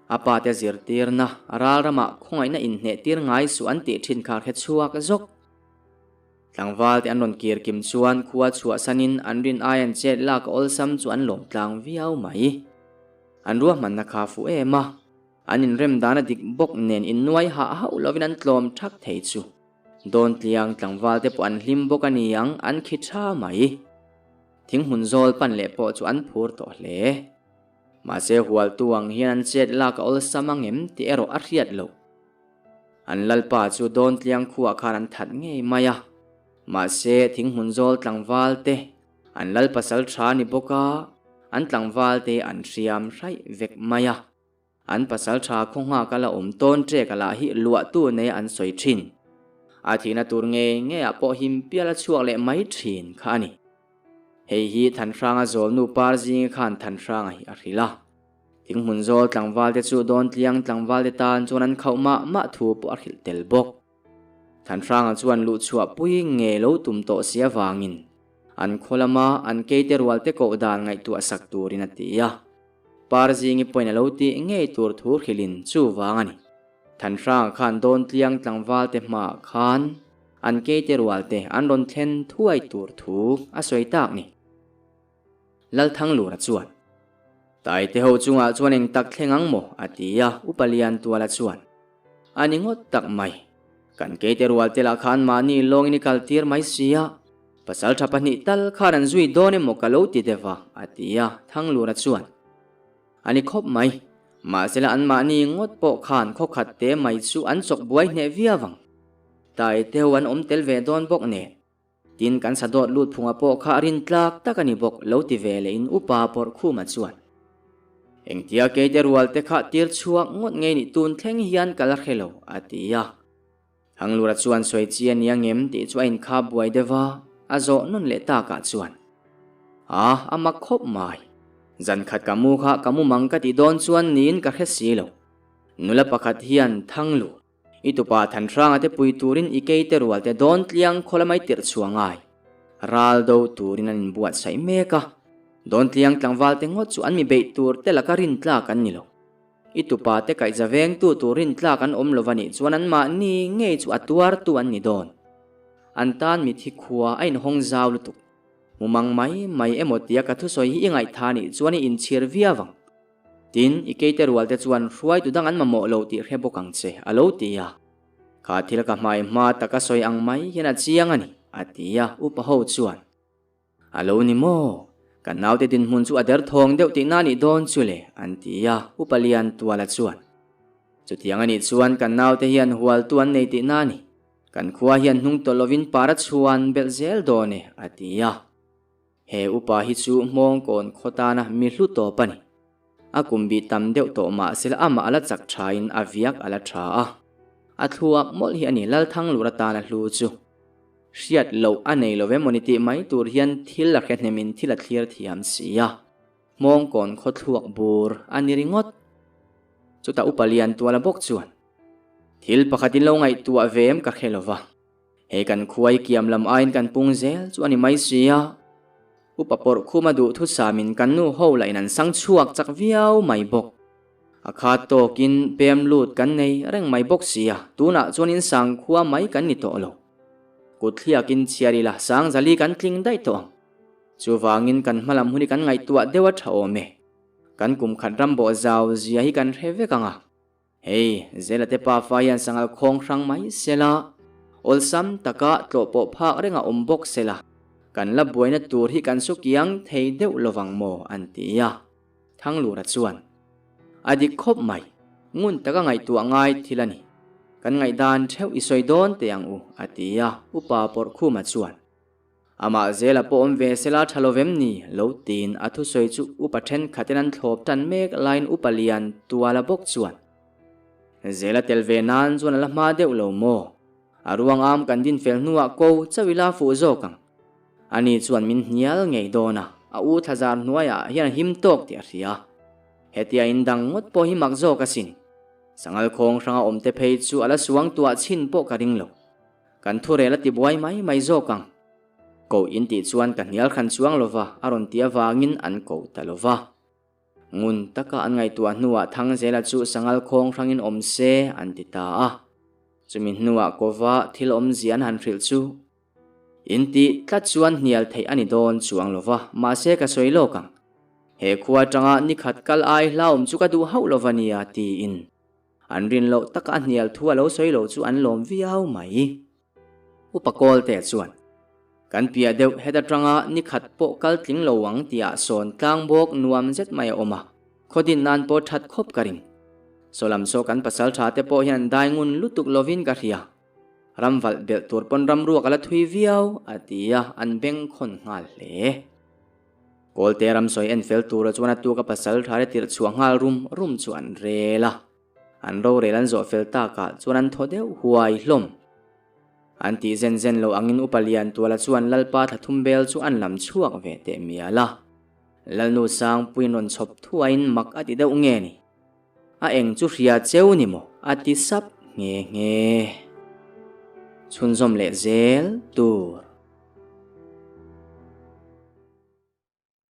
A pate zirtirna ral ramah khawngaihna inhneh tir ngai suh an tih thin kha hre chhuak zawk. Tlangval te an rawn kir kim chuan khua chhuahsanin an rin ai an chet lak a awlsam chu an lawm tlang viau mai. An ruahmanna kha fuh em a, an inrem dan a dik bawk nen innuai hah hauh lovin an tlawm thak thei chu. Dawntliang tlangval te pawh an hlim bawk a ni ang, an khi tha mai. Thinghmun zawl pan leh pawh chu an phur tawh hle. Mahse hualtu ang hian an chet lak a awlsam ang em tih erawh a hriat loh. An lalpa chu Dawntliang khuah khan an that ngei mai a. Mahse thinghmun zawl tlangval te an lal pasal tha ni bawk a, an tlangval te an hriam hraih vek mai a. An pasal tha khaw nghak a la awm tawn ṭek a lah hi luahtu nei an sawi ṭhin. A thihna tur ngei ngeiah pawh him pial a chhuak leh mai ṭhin kha a ni. Hei hi Thanhranga zawlnu par zingi khan Thanhranga hi a hrilh a. Thinghmun zawl tlangvalte chu Dawntliang tlangvalte tan chuan an khauh mah mah thu pawh a hrilh tel bawk. Thanhranga chuan luhchhuah pui nge lo tum tawh si avangin an khaw lama an keite rualte koh dan ngaihtuah sak turin a ti a. Parzingi pawhin a lo tih ngei tur thu hrilhin chuvang a ni. Thanhranga khan Dawntliang tlangvalte hmaah khan an keite rualte an rawn thlen thuai tur thu a sawi tak ni. Lalthanglura chuan, Taite ho chungah chuan eng tak thleng ang maw? a ti a, Upa Liantuala chuan, A ni ngawt tak mai. Kan keite rualte lah khan mahni lawngin i kal tir mai si a, pasal tha pahnih tal khan an zui dawn emaw ka lo ti deuh a, a ti a, Thanglura chuan, A ni khawp mai. Mahsela anmahni ngawt pawh khan khawkhat te mai chu an chawk buai hneh viau ang. Taite ho an awm tel ve dawn bawk nen. Tin, kan sadawt lut phunga pawh kha a rin tlak tak a ni bawk lo ti ve leh in upa pawrh khuma chuan Engtia keite rual te kha tir chhuak ngawt ngei nih tun thleng hian ka la hre lo a ti a. Hanglura chuan sawi chi a nia ngem tih chu a inkhap buai deuh a, a zawh nawn leh takah chuan A, a mak khawp mai. Zan khat ka mu kha ka mu mang ka tih dawn chuan niin ka hre si lo. Nula pakhat hian Thanglu. I tupa Thanhranga te pui turin i keite rualte dawn tliang khaw lamai tirh chhuah ngai. Ral do turin an inbuatsaih mek a. Dawn tliang tlangval te ngawt chu an mi beih tur te laka rin tlak an ni lo. I tupa te kaihza vengtu tur rin tlak an awm lo va nih chuan anmahni ngei chu a tuartu an ni dawn. An tan mithi khua a inhawng zau lutuk. Mumang mai mai emaw tia ka thusawi hi i ngaihtha nih chuan i inchhir viau ang. Tin, i keite rualte chuan hruaitu dang an mamawh lo tih hre bawk ang che, a lo ti a. Kha thil ka hmai hma taka sawi ang mai hian a chiang a ni, a ti a, upa ho chuan. A lo ni maw? Kan naute dinhmun chu a derthawng deuh tihna a nih dawn chu le, an ti a, upa Liantuala chuan. Chutiang a nih chuan kan naute hian hualtu an nei tihna a ni. Kan khua hian hnung tawlh lovin par a chhuan belh zel dawn e, a ti a. He upa hi chu hmawngkawn khaw tana mi hlu tawp a ni. A kum bih tam deuh tawh mah sela amah a la chak thain a viak a la tha a. A thluak mawlh hi a ni Lalthanglur atana hlu chu. Hriat loh a nei lo em aw ni tih mai tur hian thil a hre hnemin thil a thlir thiam si a. Hmawngkawn khaw thluak bur a ni ringawt. Chutah upa Liantuala bawk chuan, Thil pakhat in lo ngaihtuah ve em ka hre lo va. Hei kan khuai kiam lam aiin kan pung zel chu a ni mai si a. Upa pawrh khuma duh thusamin kan nu ho lah in an sang chhuak chak viau mai bawk. A khat tawkin pem lut kan nei reng mai bawk si a, tunah chuan in sang khua mai kan ni tawh lo. Kut thliakin chhiar ila sang zali kan tling daih tawh ang. Chuvangin kan hmalam hun hi kan ngaihtuah deuh a tha awm e. Kan kum khat ram bawh zau zia hi kan hre vek ang a. Hei, Zela te pafa hian sangal khawng hrang mai sela, awlsam taka tlawh pawh phak renga awm bawk sela, kan la buaina tur hi kan su kiang thei deuh lovang maw an ti a. Thanglura chuan, A dik khawp mai, ngun taka ngaihtuah ngai thil a ni. Kan ngaihdan theuh i sawi dawn teh ang u, a ti a, Upa Pawrhkhuma chuan. Amah zela pawh awm ve sela tha lo vem ni? Lo tiin a thusawi chu upa thenkhatin an thlawp tan mek laiin upa lian tuala bawk chuan, Zela tel ve nan chuan a la hma deuh lo maw? A ruang am kan din fel hnuah ko chauh ila fuh zawk ang. Ani chuan min hnial ngei dawn a, a u thlazar hnuaiah hian a him tawk tih a hria. Hetia in dang ngawt pawh hi mak zawk asin. Sangal khawng hranga awmte phei chu a la suang tuah chhin pawh ka ring lo. Kan thurel a ti buai mai mai zawk ang. Koh in tih chuan ka hnial hran chuang lo va, a rawn ti avangin an koh ta lo va. Ngun taka an ngaihtuah hnuah Thangzela chu sangal khawng hrangin awm se an ti ta a. Chumi hnuah kova thil awmzia an han hrilh chu in tih tlat chuan hnial theih a ni dawn chuang lo va, mahse ka sawi lawk ang. He khua atanga nikhat kal ai hlauhawm chu ka duh hauh lo va nia tiin an rin loh taka a hnial thu a lo sawi lo chu an lawm viau mai. Upa Kawlte chuan, Kan piah deuh het atanga ni khat pawh kal tling lo ang tihah sawn tlang bawk nuam zet mai a awm a, khaw din nan pawh that khawp ka ring. Sawlam saw kan pasal tha te pawh hian dai ngun lutuk lovin ka hria. Ram valh belh tur pawn ram ruak a la thui viau, a ti a, an bengkhawn nghal hle. Kawlte ram sawi en fel tura chuan a tuka pasal tha te tirh chhuah nghal rum rum chu an rel a. An rorel an zawh fel takah chuan an thaw deuh huai hlawm. An tih zen zen lo angin Upa Liantuala chuan Lalpa Thlathum bel chu an lam chhuak ve teh mial a. Lalnu Sangpuiin rawn chhawp thuaiin mak a ti deuh nge ni? A eng chu hria cheu ni maw? a ti sap nghe nghe. Chhunzawm leh zel tur.